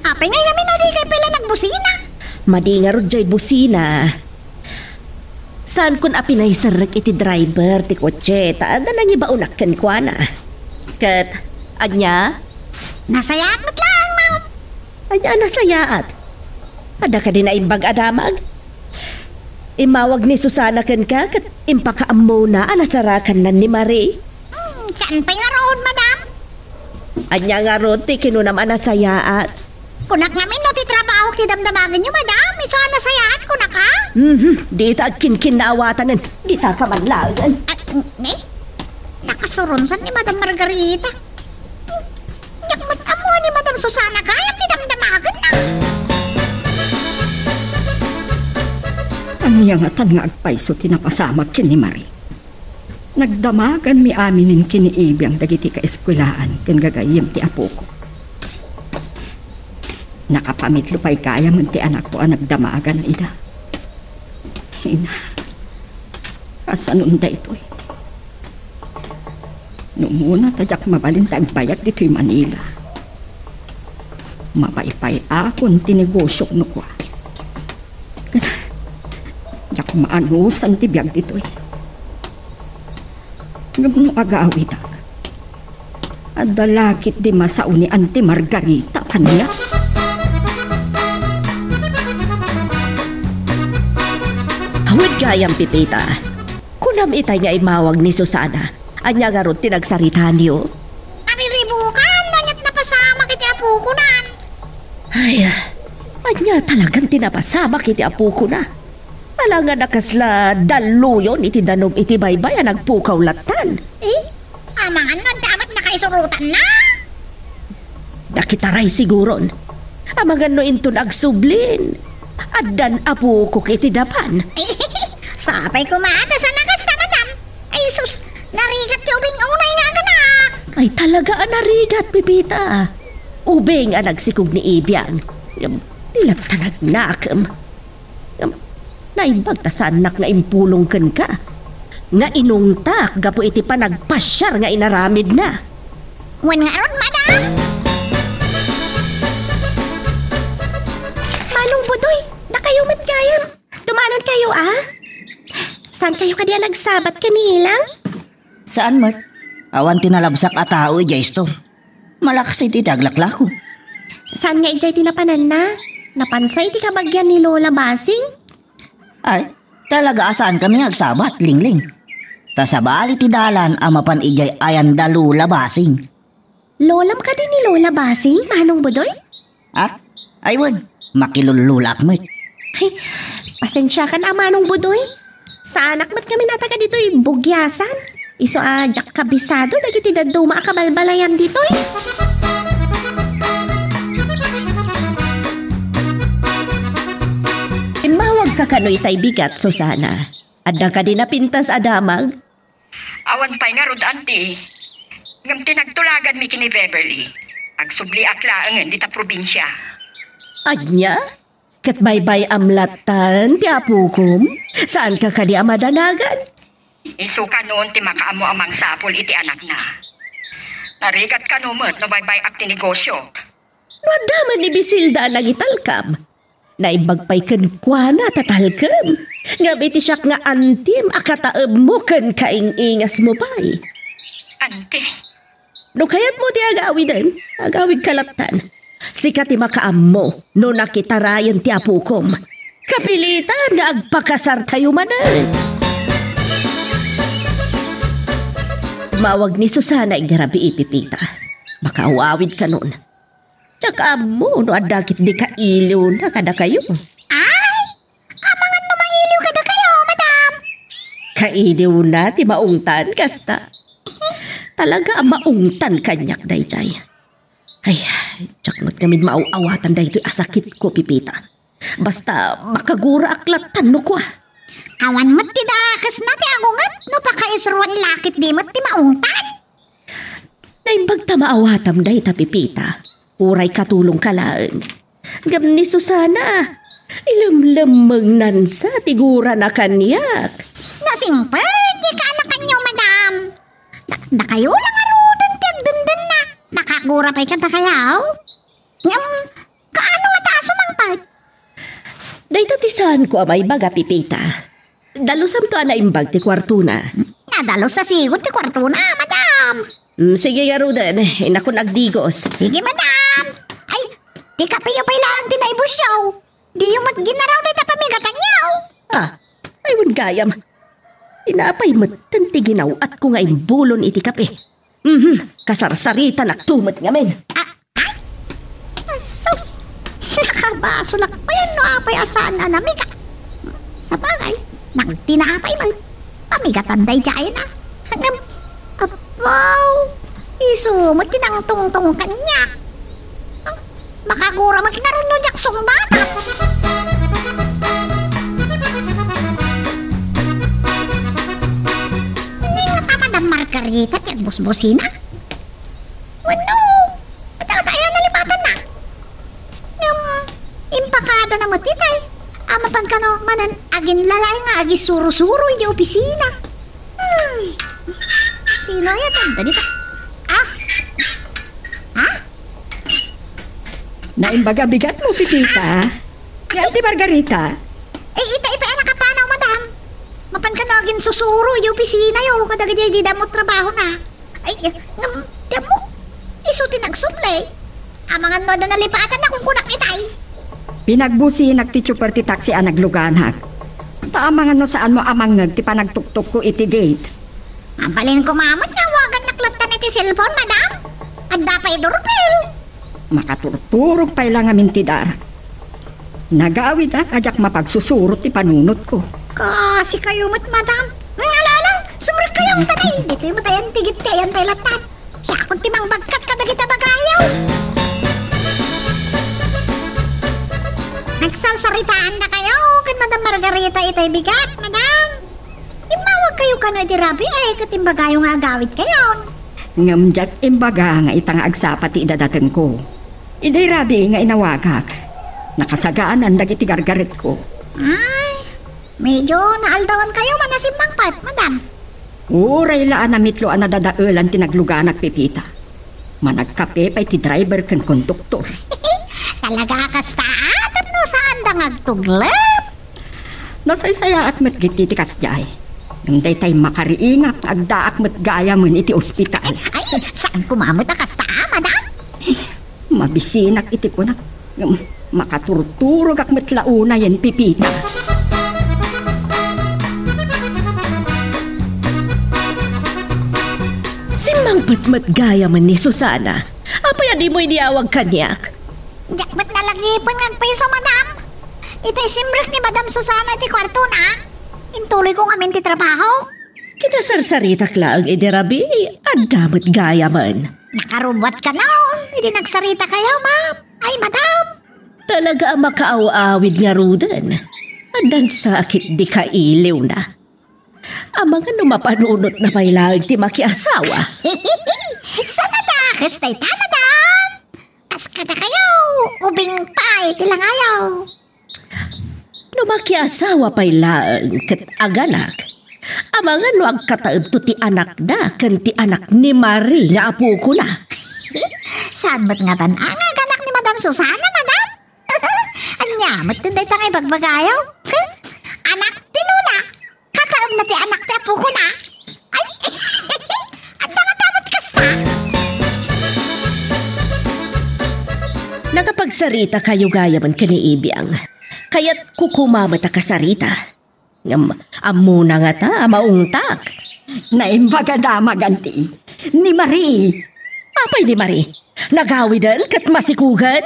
Apay ngay ngamin a dikay pay la nagbusina? Madi ngarud jay busina. Saankon a pinaiserrek iti driver ti kotse, ta adda nangibaonak kenkuana. Ket, ania? Nasayaat met laeng, ma'am. Ania a nasayaat? Adda kadi naimbag a damag? Immawag ni Susana kenka ket impakaammona a nasarakanna ni Marie. Hmm, saan pay ngarud, madam? Ania ngarud ti kinunam a nasayaat? Kunak ngamin no ti trabaho ti damdamagenyo, madam. Isu a nasayaat, kunak, ha? Mhm, dita agkinkinnaawatanen. Dita ka man laeng. Ah, ne? Nakasurunsan ni Madam Margarita. Nya Mat-ammo ni Madam Susana gayam ti damdamagenna. Ania ngatan nga agpayso ti napasamak ken ni Marie? Nagdamaganmi aminen ken ni Ibiang dagiti kaeskuelaan ken gagayyem ti apoko. Nakapamitlo pay gayamen ti anakko a nagdamagan ida. Ina, kasanon daytoy? Numuna ta diak mabalin ti agbayag ditoy Manila. Mapaypayakon ti negosiok no kua. Diak maanusan ti biag ditoy. Ngem no agawidak, adda lakit di masao ni Auntie Margarita kaniak. Awan gayam, Pepita. Kunam itay nga immawag ni Susana. Ania ngarud ti nagsaritaanyo? Nariribukan, no aniat napasamak iti apokonan. Ay, ania talagan ti napasamak iti apokona? Alangan a kasla dalluyon iti danum iti baybay a nagpukaw lattan. Eh, amangan no adda met nakaisurotanna? Nakitaray siguron. Amangan no inton agsublin, addan apokok iti dapan. Sapay koma ta saan a kasta, madam. Ay sus, narigat ti ubing unay nga aganak. Ay talaga a narigat, Pepita. Ubing a nagsikog ni Ibiang. Ngem, di latta nagnakem. Ngem, naimbag ta saannak nga impulong kenka. Nga inungtak gapu iti panagpasiar nga inaramidna. Wen ngarud, madam? Manong Budoy, dakayo met gayam. Tumanon kayo, a? Saan kayo kadi a nagsabat ken ni Ilang? Saan met? Awan ti nalabsak a tao idiay istor. Malaksid iti aglaklako. Saan nga idiay ti napananna? Napansa iti kabagian ni Lola Basing? Ay, talaga a saankami nga agsabat, Lingling. Ta sabali ti dalan a mapan idiay ayanda Lola Basing. Lolam kadi ni Lola Basing, Manong Budoy? Ah? Ay wen, makilullulaak met. Ay, pasensiakan a, Manong Budoy. Saanak met ngamin a taga ditoy Bugiasan. Isu a diak kabisado dagiti dadduma a kabalbalayan ditoy. Immawagka kano itay bigat, Susana. Adda kadi napintas a damag? Awan pay ngarud, Auntie. Ngem ti nagtulaganmi ken ni Beverly, agsubliak laengen dita probinsia. Ania? Ket baybay-am lattan ti apokom? Saanka kadi a madanagan? Isu kanon ti makaammo a mangsapul iti anakna. Narigat kano met no baybay-ak ti negosiok? No adda man ni Bisilda a nangitalkam, naimbag pay kenkuana ta talkem. Ngem iti siak nga antim a kataemmo ken kaing-ingasmo pay. Auntie. No kayatmo ti agawiden, agawidka lattan. Sika ti makaammo no nakitarayen ti apokom. Kapilitan nga agpakasartayo manen. Immawag ni Susana idi rabii, Pepita. Makaawawid kanon. Diak ammo no adda ketdi kailiwna kadakayo. Ay, amangan no mangiliw kadakayo, madam. Kailiwna ti maungtan, kasta. Talaga a maungtan kaniak daydiay. Ay, diak met ngamin maaw-awatan daytoy a sakitko, Pepita. Basta makaguraak lattan no kua. Awan met ti dakesna ti agunget no pakaisuroan la ketdi met ti maungtan. Naimbag ta maawatam dayta, Pepita. Uray katulongka laeng. Ngem ni Susana, ilemlemmengnansa ti gurana kaniak. Nasingpet ti kaanakanyo, madam. Da-, dakayo la ngaruden ti agdendenna. Makagura pay kadakayo. Ngem, kaano ngata a sumangpet? Dayta ti saanko a maibaga, Pepita. Dalusamto a naimbag ti kuartona. Nadalus a sigud ti kuartona, madam. Mm, sige ngaruden, innakon agdigos. Sige, madam. Ay, ti kapeyo pay laeng ti naibusyo. Diyo met ginaraw dayta pamigatanyo. Ah, ay, wen gayam. Tinapay metten ti ginaw-atko nga imbulon iti kape. Mhm, kasarsaritannakto met ngamin. Ah, ay! Ay, sus! Nakabasolak payen no apay a saan a namigat. Sabagay, nagtinaapay met. Pamigatan daydiay na. Ngem, apaw, Isu met ti nangtungtong kaniak. Makagura met ngarud no diak sungbat. Ni nga ta Madam Margarita ti agbusbusina. Wenno, adda, adda aya nalipatanna. Ngem, impakadana met itay. A, mapan kano manen aginlalay nga agisuro-suro iti opisina. Hmm. Sino aya ti adda dita? Ah. Ha? Naimbaga bigatmo, Pepita. Ni Auntie Margarita. Eh, itay pay a nakapanaw, madam. Mapan kano aginsusuro iti opisinayo kadagiti dida ammo trabahona. Ay, ngem, ti ammok, isu ti nagsubli. Amangan no adda nalipatanna kunkunak itay. Pinagbusinak ti tsuper ti taksi a nagluganak. Ta amangan no saanmo a mangngeg ti panagtuktokko iti gate. Mabalin koma met nga awagannak latta iti cellphone, madam. Adda pay doorbell. Makaturturog pay la ngamin ti darak. Nagawidak a diak mapagsusuro ti panunotko. Kasikayo met, madam. Ala, ala, sumrekkayo, tanay. Ditoy met ayan ti gate ti ayan pay latta. Siakon ti mangbagkat kadagiti bagayo. Nagsarsaritaandakayo ken Madam Margarita itay bigat, madam. Immawagkayo kano iti rabii ket imbagayo nga agawidkayon. Ngem diak imbaga nga ita nga agsapa ti idadatengko. Idiay rabii nga inawagak, nakasagaanan dagiti gargaretko. Ay, medyo naaldawankayo man a simmangpet, madam. Uray la a namitlo a nadadaelan ti nagluganak, Pepita. Managkape pay ti driver ken konduktor. Talaga a kasta, a, tapno saanda nga agtuglep. Nasaysayaat met giti ti kasdiay. Ngem daytay makariingak nga agdaak met gayamen iti ospital. Ay, ay, saan koma met a kasta, a, madam? Mabisinak iti kunak. Ngem makaturturogak met la unayen, Pepita. Simmangpet met gayamen ni Susana. Apay a dimo iniyawag kaniak? Diak met nalagipen nga agpayso, madam. Itay simrek ni Madam Susana iti kuartona. Intuloyko ngamin ti trabaho. Kinasarsaritak laeng idi rabii, adda met gayamen. Nakarubbuat kano, idi nagsaritakayo, ma'am. Ay, madam. Talaga a makaaw-awid ngaruden. Addan sakit di kailiwna. Amangan no mapanunotna pay laeng ti makiasawa. Saan a dakes dayta, madam? Kas kadakayo, ubing pay ti langayo. No makiasawa pay laeng ket aganak, amangan no agkataebto ti anakda ken ti anak ni Marie nga apokona. Saan met ngatan a nga aganak ni Madam Susana, madam? Ania met dayta nga ibagbagayo? Anak ti Lola. Kataem na ti anak ti apokona. Ay, adda nga damot kasta. Nakapagsaritakayo gayamen ken ni Ibiang. Kayatko koma met a kasarita. Ngem, ammona ngata a maungtak. Naimbag a damag, anti. Ni Marie. Apay ni Marie? Nagawiden ket masikugen?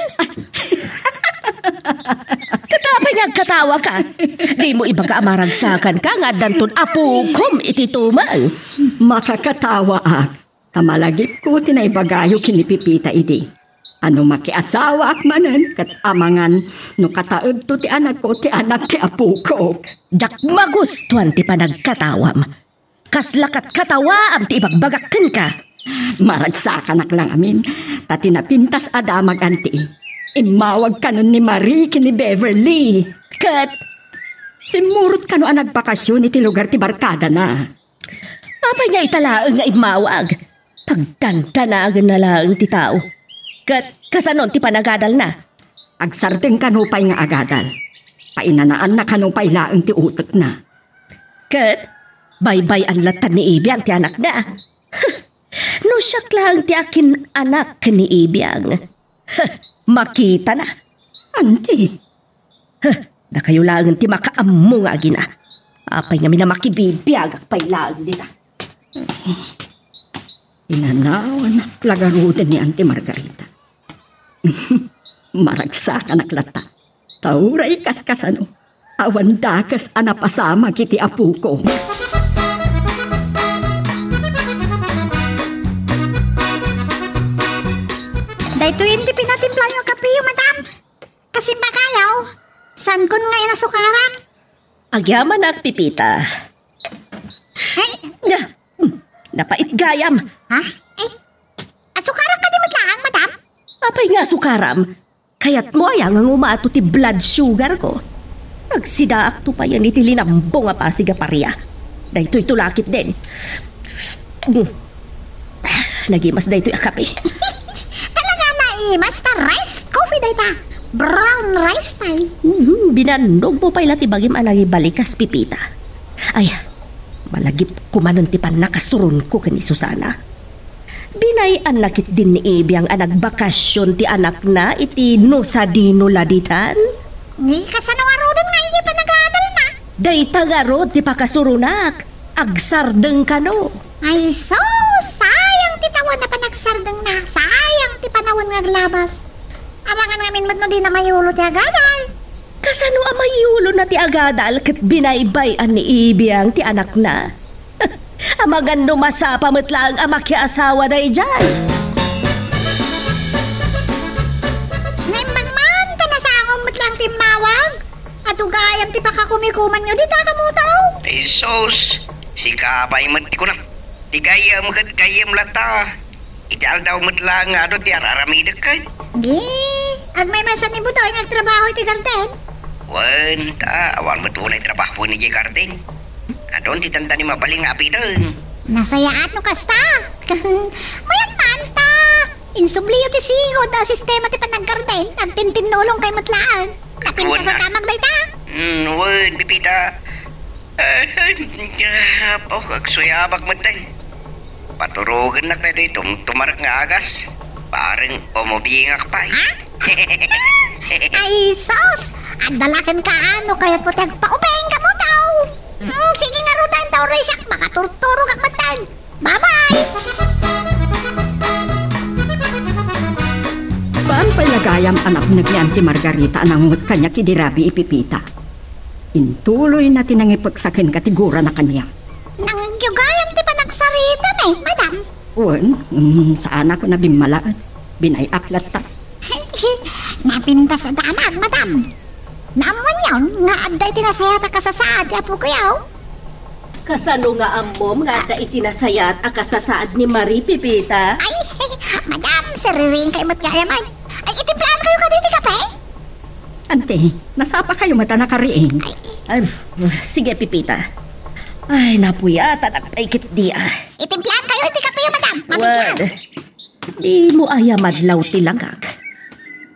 Ket apay nga agkatawaka? Dimo ibaga a maragsakanka nga addanton apokom iti tumeng? Makakatawaak, ta malagipko ti naibagayo ken ni Pepita idi. A no makiasawaak manen ket amangan no kataebto ti anakko ti anak ti apokok. Diak magustuan ti panagkatawam. Kasla katkatawaam ti ibagbagak kenka. Maragsakanak la ngamin, ta ti napintas a damag, anti. Immawag kanon ni Marie ken ni Beverly. Ket simmurot kano a nagbakasyon iti lugar ti barkadana. Apay nga ita laeng nga immawag? Pagdandanagenna laeng ti tao. Ket kasanon ti panagadalna? Agsardeng kano pay nga agadal. Painanaanna kano pay laeng ti utekna. Ket baybay-an latta ni Ibiang ti anakda. No siak laeng ti akin-anak ken ni Ibiang, makitana. Anti. Dakayo laengen ti makaammo nga agina. Apay ngamin a makibibiagak pay laeng dita? Inanawan la garuden ni Auntie Margarita. Maragsakanak latta. Ta uray kaskasano, awan dakes a napasamak iti apoko. Daytoy indi pinatimplanyo a kapeyo, madam. Kas imbagayo, saankon nga inasukaran. Agyamanak, Pipita. Ay, Ya! Hmm, napait gayam. Ha? Ay, asukaran kadi met laeng, madam? Apay nga asukaram? Kayatmo aya nga ngumato ti blood sugar ko? Agsidaakto payen iti linambong a pasig a paria. Daytoy tulakit den. Hmm. Nagimas daytoy a kape. Talaga naimas ta rice coffee dayta. Brown rice pay. Mhm, binannogmo pay la ti bagim a nangibalikas, Pipita. Ay, malagipko manen ti pannakasuronko ken ni Susana. Binay-anna ketdin ni Ibiang a nagbakasyon ti anakna iti no sadino la ditan? Ni kasano ngaruden nga idiay panagadalna? Dayta ngarud ti pakasuronak. Agsardeng kano. Ay, sus! Sayang ti tawen a panagsardengna. Sayang ti panawen nga aglabas. Amangan ngamin met no dina mayulo ti agadal. Kasano a mayulona ti agadal ket binaybay-an ni Ibiang ti anakna? Amangan no masapa met laeng a makiasawa daydiay. Naimbag man ta nasangom met laeng ti immawag. Adu gayam ti pakakumikumanyo dita, kamuto. Jesus, sika pay met ti kunam. Ti gayyem ket gayyem latta. Iti aldaw met laeng nga adu ti ar-aramidek ket. Di, agmaymaysa ni Butoy nga agtrabaho iti garden. Wen, ta, awan met unay trabaho ni jay garden. Adun ti dandani mabalin nga apiten. Nasayaat no kasta. Mayat man ta. Insubliyo ti sigud a sistema ti panaggarden. Agtintinnulong kay met laeng. Napintas a damag dayta. Hmm, wen, Pipita. Eh, eh, apo, agsuyabak met tay. Paturogennak daytoy tumtumarek nga agas. Pareng umubingak pay. Ha? Ay, sus! Adda la kenka, no kayatmo ti agpaubing, kamuto? Hmm, sige ngarud, ta uray siak, makaturturogak met tay. Bye-bye! Saan pay la gayam a napneg ni Auntie Margarita a nangungot kaniak idi rabii, Pipita? Intuloyna ti nangipeksa kenka ti gurana kaniak. Nangngegyo gayam ti panagsaritam, madam. Wen, mm, saanak a bimmalaen. Binay-ak latta. Napintas a damag, madam. Naammoanyon nga adda iti nasayaat a kasasaad ti apokayo? Kasano nga ammom nga adda iti nasayaat a kasasaad ni Marie, Pipita? Ay, madam, siriring kayo met gayam. Ay, itimplaan kayo kadi ti kape? Ante, nasapa kayo met a nakariing? Ay. Ay, sige, Pipita. Ay, napuyatanak pay ketdi, ah. Itimplaan kayo iti kape, madam. Mamigyan. Wen, dimo aya madlaw ti langak.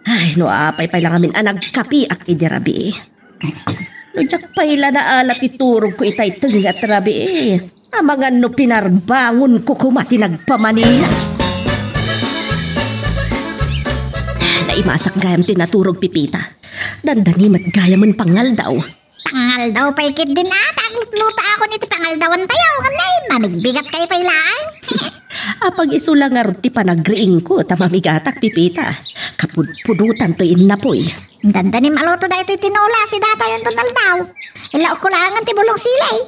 Ay, no apay pay la ngamin a nagkapiak idi rabii. No diak pay la naala ti turogko itay tengnga ti rabii. Amangan no pinarbangonko koma ti nagpamanila. Naimasak gayam ti naturog, Pipita. Dandani met gayamen pangaldaw. Pangaldaw pay ketdin a, ta aglutluto akon iti pangaldawan tayo. Ngem nay, mamigbigat kayo pay laeng. Apag isu la ngarud ti panagriingko, ta mamigatak, Pipita. Kapudpudotan toy innapoy. Dandani maluto daytoy tinola, si datayon ton aldaw. Ilaokko laengen ti bulong silay.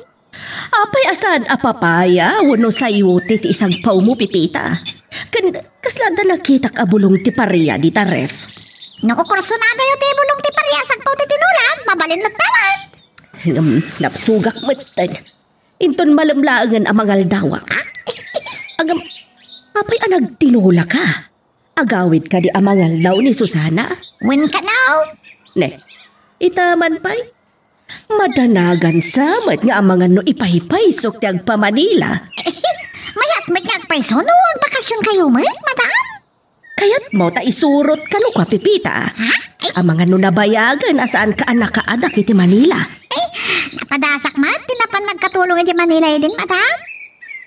Apay a saan a papaya wenno sayote ti isagpawmo, Pipita? Ken kasla adda nakitak a bulong ti paria dita ref? No kukursonadayo ti bulong ti paria sagpaw ti tinola, mabalin latta met. Ngem, napsugak metten. Inton malem laengen a mangaldawak. Agam, apay a nagtinola ka? Agawid kadi a mangaldaw ni Susana? Wen kano? Ne, ita man pay? Madanagan sa met nga amangan no ipaypaysok ti agpamanila. Mayat met nga agpayso no agbakasyon kayo met, madam? Kayatmo ta isurot kano kua, Pipita? Ha? Ay. Amangan no nabayagen a saan ka a nakaadak iti Manila. Eh, napadasak met ti napan nagkatulong iti Manila idin, madam?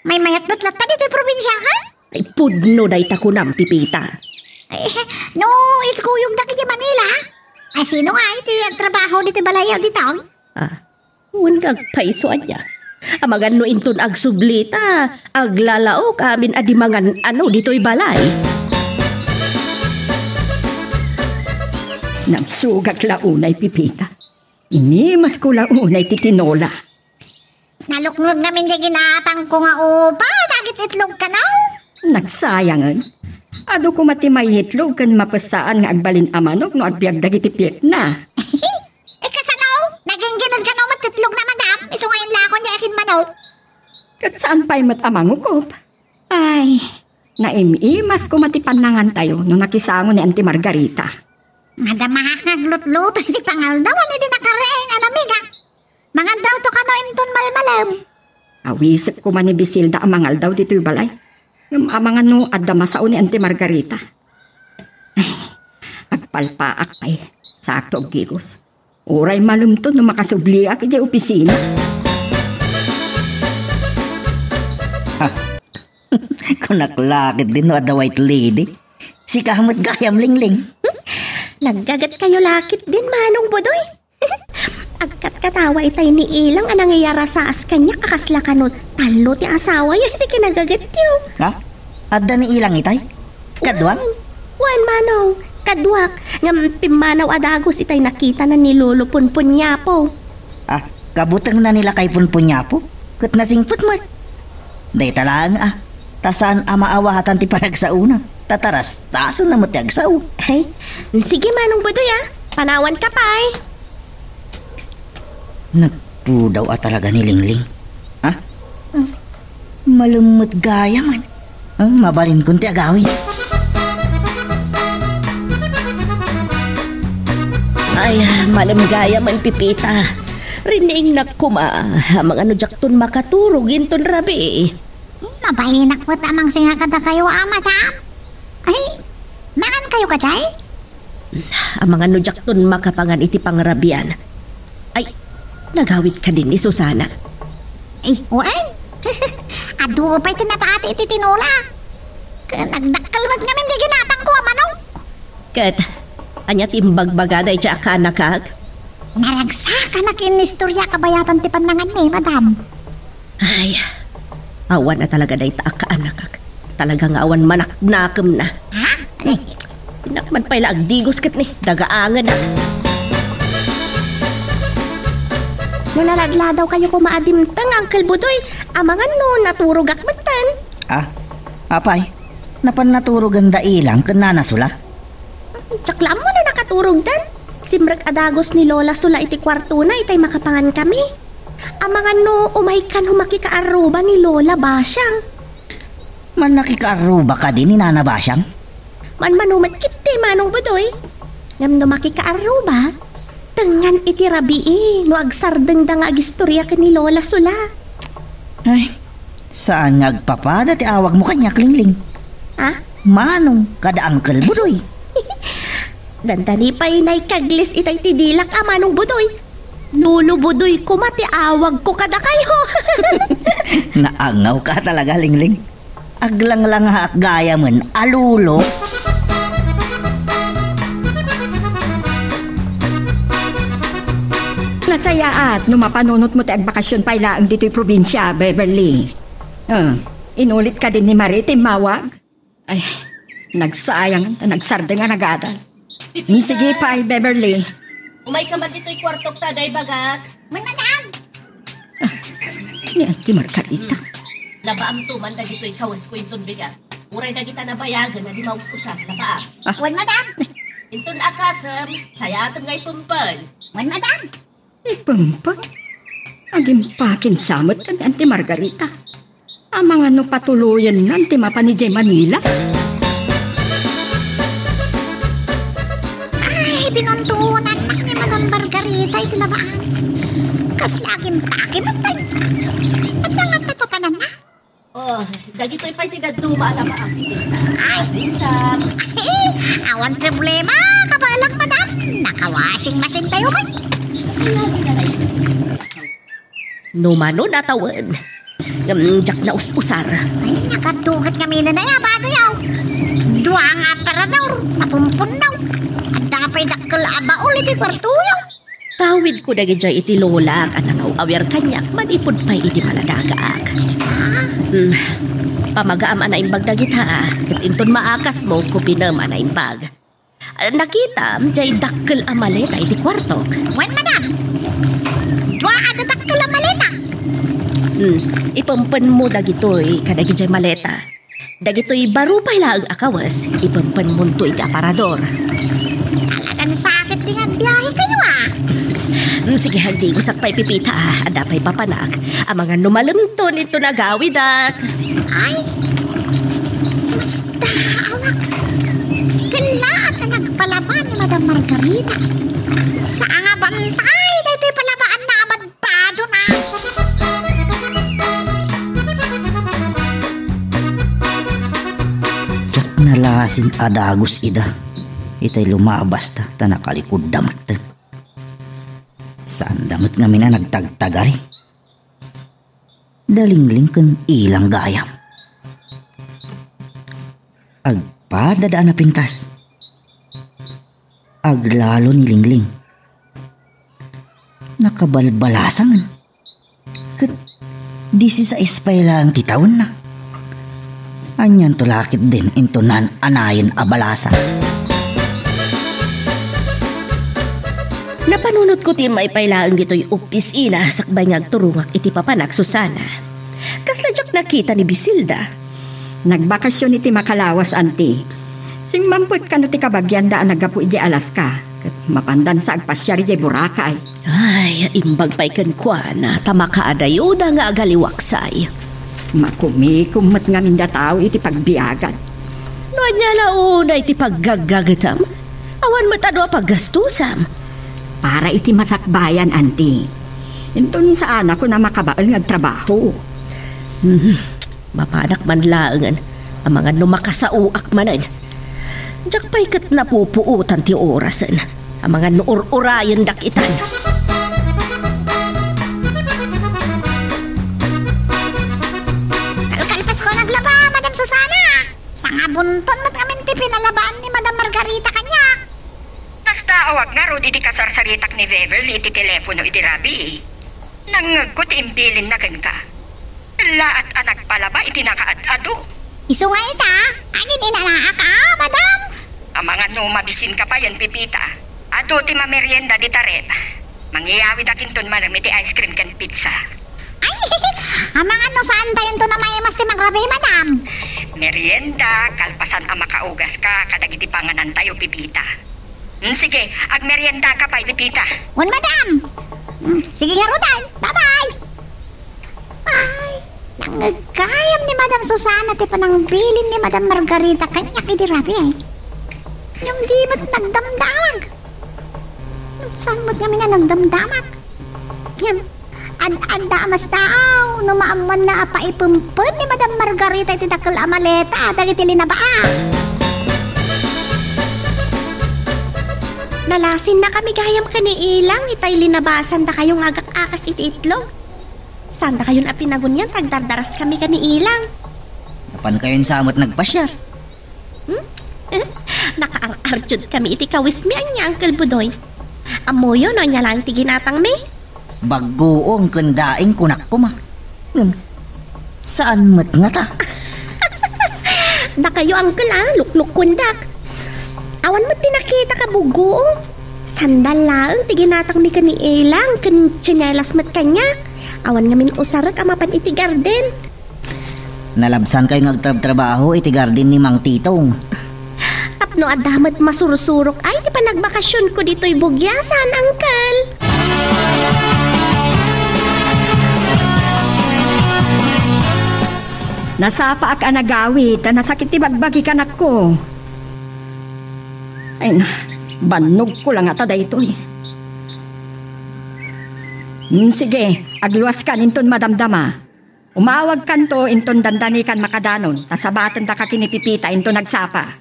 Maymayat met latta ditoy probinsiakan? Ay, pudno dayta kunam, Pipita. Ay, no, iskuyogdak iti Manila. Ay, sino nga iti agtrabaho ditoy balayaw ditoy? Ah, wen nga agpayso ania. Amangan no inton agsubli ta, aglalaok amin a di mangan-ano ditoy balay. Nabsugak la unay, Pipita. Inimasko la unay ti tinola. Naluknod ngamin diay ginatangko nga upa, dagiti itlog kano? Nagsayangen. Adu koma ti maihitlog ken mapessaan nga agbalin a manok no agbiag dagiti piekna. Eh, kasano? Naginggined kano met ti itlog na, madam? Isu nga inlakon ti akin manok. Ket saan pay met a mangukop? Ay, naim-imas koma ti pannangantayo no nakisango ni Auntie Margarita. Madamahak nga aglutluto iti pangaldawan idi nakariing a namigak. Mangaldawto kano inton malmalem. Awisek koma ni Bisilda a mangaldaw ditoy balay. Ngem amangan no adda masao ni Auntie Margarita. Ay, agpalpaak pay. Sakto aggigos. Uray malemto no makasubliak idiay opisina. Kunak la ketdin no adda white lady. Sika met gayam, Lingling. Naggagetkayo la ketdin, Manong Budoy. Agkatkatawa itay ni Ilang a nangiyarasaas kaniak a kasla kano tallo ti asawayo iti kinagagetyo. Ha? Adda ni Ilang itay? Kaduak? Wen, wen, Manong. Kaduak. Ngem pimmanaw a dagus itay nakitana ni Lolo Punpunyapo. Ah, kabutengna ni Lakay Punpunyapo? Ket nasingpet met. Dayta laeng a, ta saan a maawatan ti panagsaona, ta tarastasenna met ti agsao. Ay, sige, Manong Budoy, a. Panawanka pay. Nagpudaw a talaga ni Lingling. Ha? Malemmet gayam. Ah, mabalinkon ti agawid. Ay, malem gayam, Pipita. Riningnak koma, amangan no diakton makaturog inton rabii. Mabalinak met a mangsinga kadakayo a, madam. Ay, mangankayo kadi? Amangan no diakton makapangan iti pangrabian. Ay, nagawid kadi ni Susana? Ay, wen. Adu pay ti napati iti tinola. Ket nagdakkel met ngamin ti ginatangko a manok. Ket, ania ti imbagbagada iti kaanakak? Naragsakanak ken inistorya kabayatan ti pannanganmi, madam. Ay, awan a talaga dayta a kaanakak. Talaga nga awan manaknakemna. Ha? Ay, pinakman pay la agdigos ket ni, dagaangen a. No naladladaw kayo koma a dimteng, Uncle Budoy, amangan no naturogak metten. Ah, apay, napan naturogan da Ilang ken Nana Sula? Diak la ammo no nakaturogdan. Simrek a dagus ni Lola Sula iti kuartona itay makapangan kami. Amangan no umay kano makikaarruba ni Lola Basiang. Mannakikaarruba kadi ni Nana Basiang? Manmano met ketdi, Manong Budoy. Ngem no makikaarruba, tengngan iti rabii no agsardengda nga agistorya ken ni Lola Sula. Ay, saan nga agpapada ti awagmo kaniak, Lingling. Ha? Manong kada Uncle Budoy. Dandani pay naikaglis itay ti dilak a Manong Budoy. Lolo Budoy koma ti awagko kadakayo. Naangawka talaga, Lingling. Aglanglangaak gayamen a lolo. Nasayaat no mapanunotmo ti agbakasyon pay laeng ditoy probinsia, Beverly. Ah, inulit kadin ni Marie ti immawag? Ay, nagsayang ta nagsardeng a nagada. Sige pay, Beverly. Umayka man ditoy kuartok ta, day bagak. Wen, madam. Ah, ni Auntie Margarita. Hmm. Labaamto man dagitoy kawesko inton bigat. Uray dagita nabayagen a di maus-usar, labaam. Ah. Wen, madam. Inton akasem, sayaatem nga ipempen. Wen, madam. Ipempen? Agimpakin sa met ken Auntie Margarita. Amangan no patuloyenna ti mapan idiay Manila. Ay, binuntunan ni Madam Margarita iti labaan. Kasla agimpaki met tay. Ania nga ti papananna? Oh, dagitoy pay ti dadduma a labaam. Ay. Isang. Ay, awan problema, kabalak, madam. Naka-washing machine tayo man. No mano natawen. Ngem diak naus-usar. Ay, nakadto ket ngamin na ya, bado yaw. Dua nga aparador, mapumpunnaw. Adda pay dakkel a baul iti kwartoyo. Tawidko dagidiay iti lolak a nangaw-awir kaniak manipud pay idi maladagaak. Ah? Hmm. Pamagaam a naimbag dagita, ah. Ket inton maakasmo, kupinem a naimbag. Ah, nakitam, diay dakkel a maleta iti kuartok. Wen, madam. Dua a dakkel a maleta. Hmm. Ipempenmo dagitoy kadagidiay maleta. Dagitoy baro pay laeng a kawes, ipempenmonto iti aparador. Talagan sakit ti nga agbiahekayo, a. Mm, sige, agdigosak pay, Pepita, a. Adda pay papanak. Amangan no malemton inton agawidak. Ay, basta, awak. Kellaat a nagpalaba ni Madam Margarita. Saan nga bantay daytoy palabaanna a bad Paduna. Diak nalasin a dagus ida. Itay lumabasta ta nakalikudda met. Saanda met ngamin a nagtagtagari. Da Lingling ken Ilang gayam. Agpada daan a pintas. Aglalo ni Lingling. Nakabalbalasangen. Ket disisais pay laeng ti tawenna. Anianto la ketdin inton naan-anayen a balasa? Napanunotko ti immay pay laeng ditoy opisina sakbay nga agturongak iti papanak, Susana. Kasla diak nakita ni Bisilda. Nagbakasyon iti makalawas, anti. Simmampet kano ti kabagianda a naggapu idiay Alaska, ket mapandansa agpasiar idiay Boracay. Ay, imbag pay kenkuana, ta makaadayoda nga agaliwaksay. Makumikom met ngamin datao iti pagbiagan. No ania la unay ti paggaggagetam, awan met adu a paggastusam. Para iti masakbayan, anti. Inton saanakon a makabael nga agtrabaho. Hmm, mapanak man laengen, amangan no makasaoak manen. Diak pay ket napupuotan ti orasen, amangan no ur-urayendak itan. Kalkalpasko naglaba, Madam Susana. Sangabunton met ngamin ti pinalabaan ni Madam Margarita kaniak. Kasta awag ngarud idi kasarsaritak ni Beverly iti telepono idi rabii. Nangngegko ti imbilinna kenka. Kellaat a nagpalaba iti nakaad-adu. Isu nga ita, agin-inanaak a, madam? Amangan no mabisinka payen, Pepita. Adu ti mamerienda dita ref. Mangiyawidak inton malem iti ice cream ken pizza. Ay, amangan no saantayonto a maimas ti mangrabii, madam. Merienda, kalpasan a makaugaska kadagiti panganantayo, Pepita. Mm, sige, agmeriendaka pay, Pepita. Wen, madam. Mm, sige ngaruden. Bye-bye. Ay, nangngeg gayam ni Madam Susana ti panangbilin ni Madam Margarita kaniak idi rabii. Ngem di met nagdamdamag. Saan met ngamin a nagdamdamag? Ngem, ad-adda a masdaaw no maammoanna a paipempen ni Madam Margarita iti dakkel a maleta dagiti linabaa. Nalasinnakami gayam ken ni Ilang itay linabasandakayo nga agak-akas iti itlog. Saandakayon a pinagunian ta agdardaraskami ken ni Ilang. Napankayon sa met nagpasiar. Hmm? Nakaar-arjutkami iti kawismi ania, Uncle Budoy. Ammoyo no ania laeng ti ginatangmi? Baggoong ken daing kunak koma. Ngem, saan met ngata? Dakayo, Uncle, a, luklukuendak. Awan met ti nakitak a buggoong. Sandal laeng ti ginatangmi ken ni Ilang ken tsinelas met kaniak. Awan ngamin usarek a mapan iti garden. Nalabsankayo nga agtrabtrabaho iti garden ni Mang Titong. Tapno adda met masursurok ay ti panagbakasionko ditoy bugiasan, Uncle. Nasapaak a nagawid ta nasakit ti bagbagik, anakko. Ay na, bannogko la ngata daytoy. Mm, sige, agluaskan inton madamdama. Umawagkanto inton dandanikan makadanon, ta sabatendaka ken ni Pipita inton agsapa.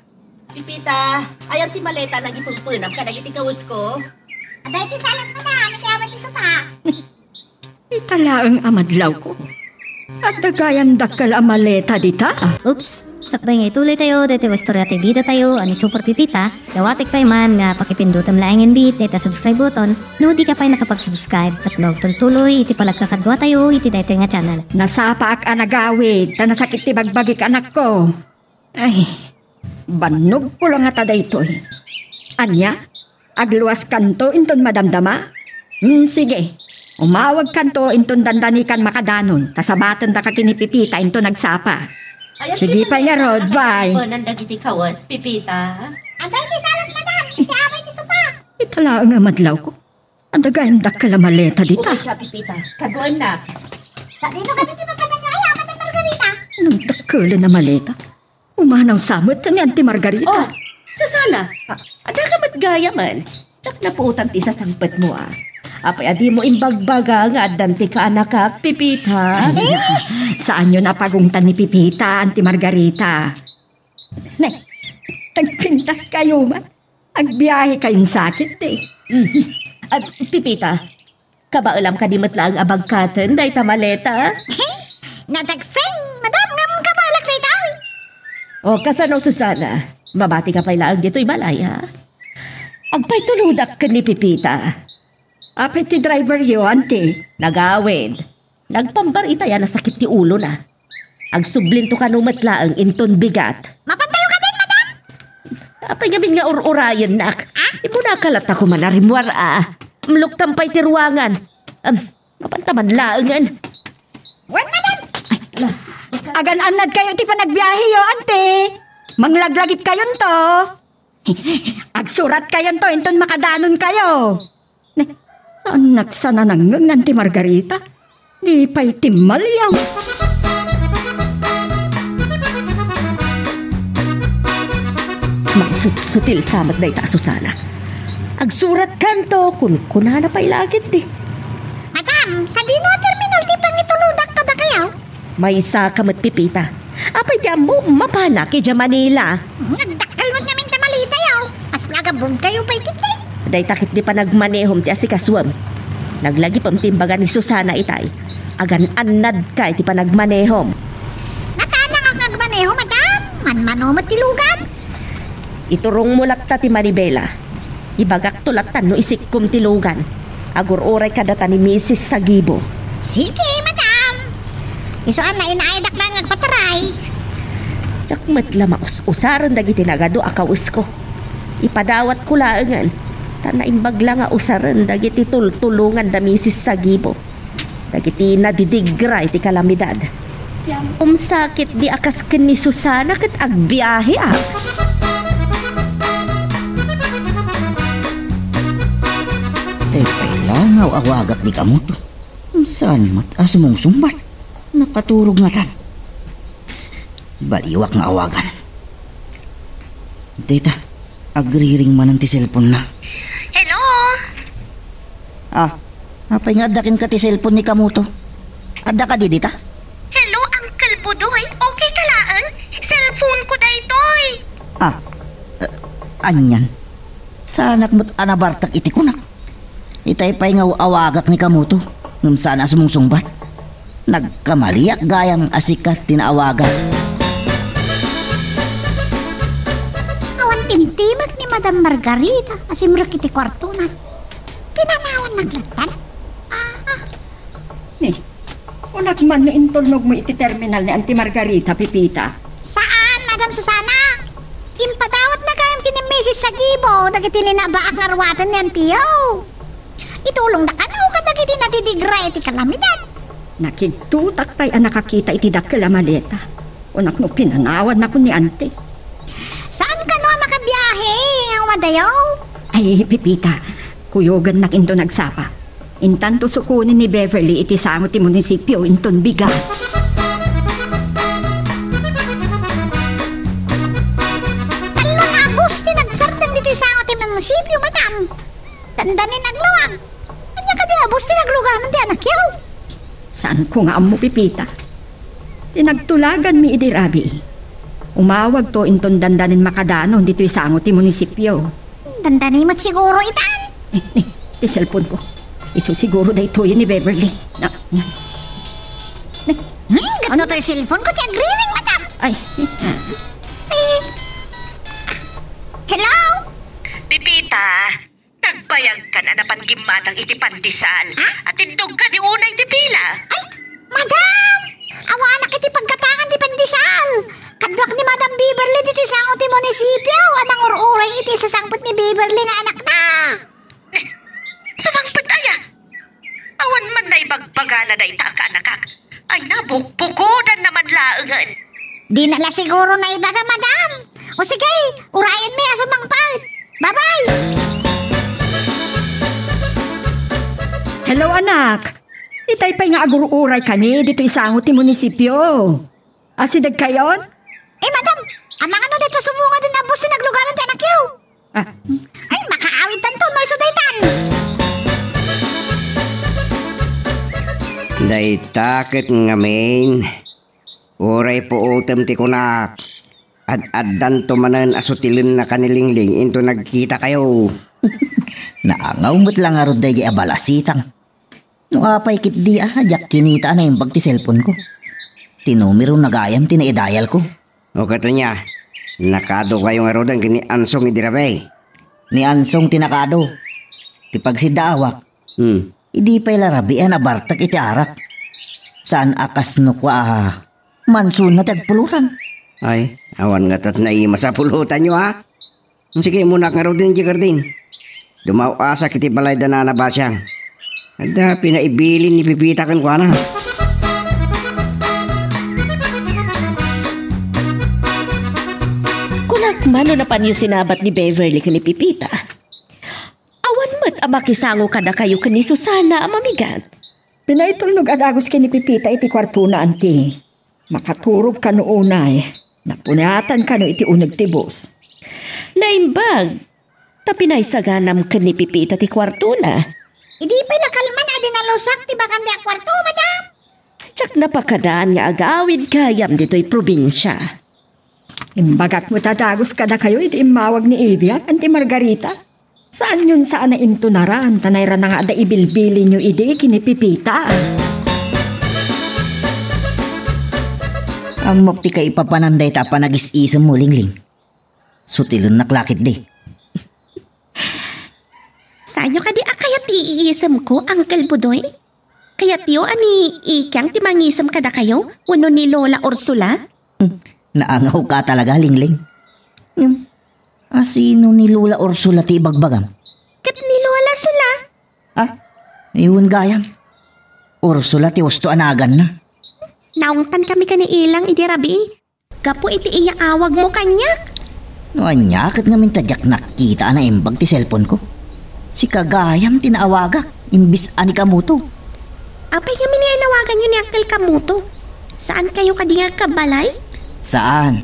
Pipita, ayan ti maleta nga agipempenam kadagiti kawesko? Adda iti salas, madam, iti awan ti supa. Ita laeng a madlawko. Adda gayam dakkel a maleta dita. Oops! Sakbay nga ituloytayo daytoy nga istorya ti bidatayo a ni Super Pipita, dawatek pay man nga pakipindutem laengen bi dayta subscribe button no dika pay nakapag-subscribe tapno agtultuloy iti panagkakaduatayo iti daytoy nga channel. Nasapaak a nagawid ta nasakit ti bagbagik, anakko. Ay, bannogko la ngata daytoy. Ania? Agluaskanto inton madamdama? Hmm, sige. Umawagkanto inton dandanikan makadanon, ta sabatendaka ken ni Pipita inton agsapa. Ay, sige pay ngarud, bay. Kunan dagiti kawes, Pipita. Adda iti salas, madam. Iti amay ti sopa. Ita laeng a madlawko. Adda gayam dakkel a maleta dita. Uray ka, Pipita. Kaduennak. Sadino kadi ti mapananyo aya, Madam Margarita? Nagdakkelen a maleta. Umanaw sa met ni Auntie Margarita. Oh, Susana, adda ka met gayamen. Diak napuotan ti sasangpetmo, a. Apay a dimo imbagbaga nga addan ti kaanakak, Pipita? Saanyo a pagungtan ni Pipita, Auntie Margarita. Ne, nagpintas kayo man. Agbiahe kayon sakit, eh. Mm. Ah, Pipita, kabaelam kadi met laeng a bagkaten dayta maleta? Nadagseng, madam, ngem kabaelak daytoy. O, kasano, Susana? Mabati ka pay laeng ditoy balay, ha? Agpaytuludak ken ni Pipita. Apay ti driveryo, Auntie? Nagawid. Nagpambar itay a nasakit ti ulona. Agsublinto kano met laeng inton bigat. Mapantayo kadin, madam? Apay ngamin nga ur-urayennak? Ah? Imunaka latta koma a rimmuar, a. Mluktam pay ti ruangan. Am, mapanta man laengen. Wen, madam. Agan-annad kayo ti panagbiaheyo, Auntie. Manglaglagip kayonto. Agsurat kayonto inton makadanon kayo. Ne, saan nagsananangngeg ni Auntie Margarita? Di pay timmalyaw. Mangsutsutil sa met dayta a Susana. Agsurat kanto, kunkunana pay la ketdi. Madam, sadino a terminal ti pangituludak kadakayo? Maysa ka met, Pipita. Apay ti ammo, mapanak idiay Manila. Nagdakkel met ngamin ta malitayo. Kasla agabugkayo pay ketdi. Dayta ketdi panagmanehom ti asikasuem. Naglagipem ti imbaga ni Susana itay. Agan-annadka iti panagmanehom. Natanang a nagmaneho, madam. Manmano met ti lugan. Iturongmo latta ti manibela. Ibagakto latta no isikkom ti lugan. Agur-uray kadata ni Misis Sagibo. Sige, madam. Isu a nainaidak nga agpataray. Diak met la maus-usaren dagiti nagadu a kawesko. Ipadawatko laengen, ta naimbag la nga usaren dagiti tultulongan da Misis Sagibo. Dagiti nadidigra iti kalamidad. Umsakit di a kas ken ni Susana ket agbiaheak. Tay pay la nga aw-awagak ni Kamoto. Saan met a sumungsungbat? Nakaturog ngatan. Baliwak nga awagan. Dayta, agriring manen ti cellphone-na. Hello? Ah, apay nga adda kenka ti cellphone ni Kamoto? Adda kadi dita? Hello, Uncle Budoy. Okay ka laeng? Cellphone ko daytoy. Ah, eh, anian? Saanak met a nabartek iti kunak. Itay pay nga aw-awagak ni Kamoto, ngem saan a sumungsungbat. Nagkamaliak gayam a sika ti naawagak. Awan timtimek ni Madam Margarita a simrek iti kuartona. Pinanawannak lattan? Ah, ah. Ni, kunak man no intulnogmo iti terminal ni Auntie Margarita, Pipita. Saan, Madam Susana. Impadawatna gayam ken ni Misis Sagibo dagiti linabaak nga ruaten ni Auntie-yo. Itulongda kano kadagiti nadidigra iti kalamidad. Nakidtutak pay a nakakita iti dakkel a maleta. Kunak no pinanawannak ni Auntie. Saan kano a makabiahe nga umadayo? Ay, Pipita, kuyogannak inton agsapa. Intanto sukonen ni Beverly iti sango ti munisipio inton bigat. Tallo a bus ti nagsardeng ditoy sango ti munisipio, madam. Dandanin aglawag. Ania kadi a bus ti naglugaman ti anakyo? Saanko nga ammo, Pipita. Ti nagtulaganmi idi rabii, umawagto inton dandanin makadanon ditoy sango ti munisipio. Dandani met siguro itan. Eh, eh, ti cellphone ko. Isu siguro daytoy ni Beverly. Na, na. Hmm, ano toy cellphone ko ti agriring, madam? Ay. Eh. Hello? Pipita, nagbayagkan a napan gimmatang iti pandesal. Ha? Atindog kadi unay ti pila? Ay, madam! Awanak iti paggatangan ti pandesal. Kaduak ni Madam Beverly ditoy sango ti munisipio a mangur-uray iti sasangpet ni Beverly nga anakna. Ne, sumangpet aya? Awan man naibagbagana dayta a kaanakak. Ay, nabukbukodanna man laengen. Dina la siguro naibaga, madam. O sige, urayenmi a sumangpet. Bye-bye! Hello, anak. Itay pay nga agur-uray kami ditoy sango ti munisipio. Asidegkayon? Eh, madam, amangan no dayta sumungad nga bus ti naglugaran ti anakyo. Ah. Ay, makaawidtanto no isu daytan. Dayta ket ngamin, uray puotem ti kunak. Ad-addanto manen a sutilennaka ni Lingling inton nagkitakayo. Naangaw met la ngarud daydiay a balasitang. No apay ketdi a diak kinita a naimbag ti cellphone-ko. Ti numerona gayam ti naidayalko. O ket ania, nakadokayo ngaruden ken ni Ansong idi rabii? Ni Ansong ti nakado. Ti pagsiddaawak, Hmm. idi pay la rabii a nabartek iti arak. Saan a kasno kua a mansuenna ti agpulotan. Ay, awan ngata ti naimas a pulotanyo, a? Sige, ummonak ngaruden idiay gardin. Dumaw-asak iti balay da Nana Basiang. Adda pinaibilin ni Pepita kenkuana. Kunak man no napanyo sinabat ni Beverly ken ni Pepita. Awan met a makisango kadakayo ken ni Susana a mamigat. Pinay tulnog a dagus ken ni Pepita iti kuartona, anti. Makaturog kano unay, napuniatan kano iti uneg ti bus. Naimbag, ta pinaysaganam ken ni Pepita ti kuartona. Idi pay la kalman a dinalusak ti bakante a kuarto, madam. Diak napakadan nga agawid gayam ditoy probinsia. Imbagak met a dagus kadakayo iti immawag ni Ibiang, anti Margarita. Saanyon saan a intunaran, ta nairana nga adda ibilbilinyo idi ken ni Pepita. Ammok ti kaipapanan dayta a panagis-isemmo, Lingling. Sutilennak la ketdi. Saanyo kadi a kayat ti iisemko, Uncle Budoy? Kayatyo a ni Ikiang ti mangisem kadakayo wenno ni Lola Ursula? Hmm, naangawka talaga, Lingling. Ngem, asino ni Lola Ursula ti ibagbagam? Ket ni Lola Sula. Ah, wen gayam. Ursula ti husto a naganna. Naungtan kami ken ni Ilang idi rabii. Gapu iti iyaawagmo kaniak. No ania ket ngamin ta diak nakita a naimbag ti cellphone-ko. Sika gayam ti naawagak, imbes a ni Kamoto. Apay ngamin nga inawaganyo ni Uncle Kamoto? Saankayo kadi nga agkabalay? Saan.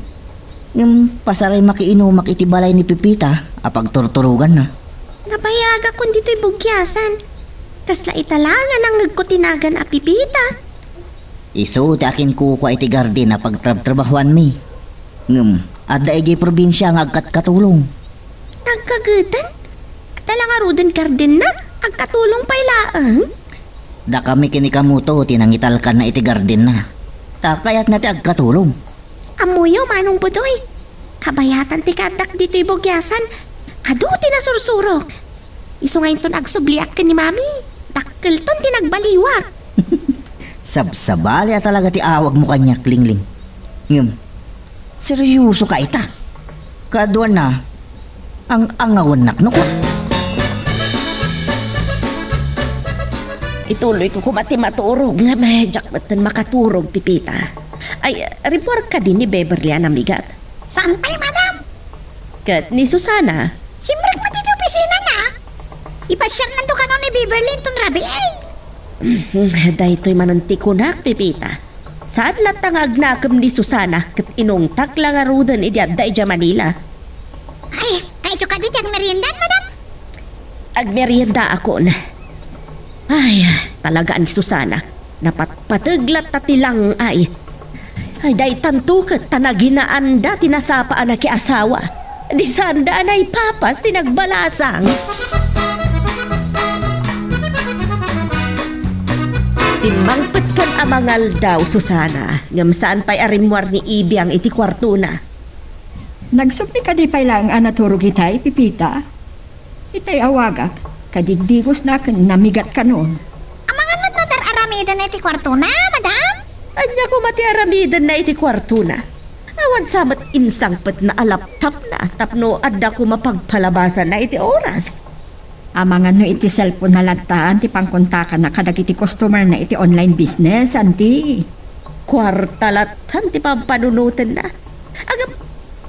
Ngem pasaray makiinumak iti balay ni Pepita a pagturturoganna. Nabayagakon ditoy bugiasan. Kasla ita la nga nangngegko ti nagan a Pepita. Isu ti akinkukua iti gardin a pagtrabtrabahoanmi. Ngem, adda idiay probinsia nga agkatkatulong. Nagkageten? Adda la ngaruden gardenna? Agkatulong pay laeng? Dakami ken ni Kamoto ti nangitalkanna iti gardenna. Ta kayatna ti agkatulong. Ammoyo, Manong Budoy. Kabayatan ti kaaddak ditoy bugiasan. Adu ti nasursurok. Isu nga inton agsubliak ken ni Mami, dakkelton ti nagbaliwak. Sabsabali a talaga ti awagmo kaniak, Lingling. Ngem, seryosoka ita. Kaduana, ang-angawennak no kua. Ituloyko koma ti maturog, ngem diak metten makaturog, Pepita. Ay, rimmuar kadi ni Beverly a namigat? Saan pay, madam? Ket ni Susana? Simrek met iti opisinana. Ipasiaknanto kano ni Beverly inton rabii. Daytoy manen ti kunak, Pepita. Saan latta nga agnakem ni Susana ket inungtak la ngaruden idi adda idiay Manila. Ay, kayatyo kadi ti agmeriendan, madam? Agmeriendaakon. Ay, talaga ni Susana. Napatpateg latta ti lang-ay. Ay, daytanto ket ta naginaanda ti nasapa a nakiasawa. Di saanda a naipapas ti nagbalasang. Simmangpet ken a mangaldaw, Susana, ngem saan pay a rimmuar ni Ibiang iti kuartona. Nagsubli kadi pay laeng a naturog itay, Pepita? Itay awagak, kadigdigosna ken namigat kano. Amangan met no ar-aramidenna iti kuartona, madam? Ania koma ti aramidenna iti kuartona? Awan sa met insangpetna a laptopna tapno adda koma pagpalabasanna iti oras. Amangan no iti cellphone-na latta ti pangkontakanna kadagiti customer-na iti online business, anti. Kuarta latta ti pampanunotenna. Ngem,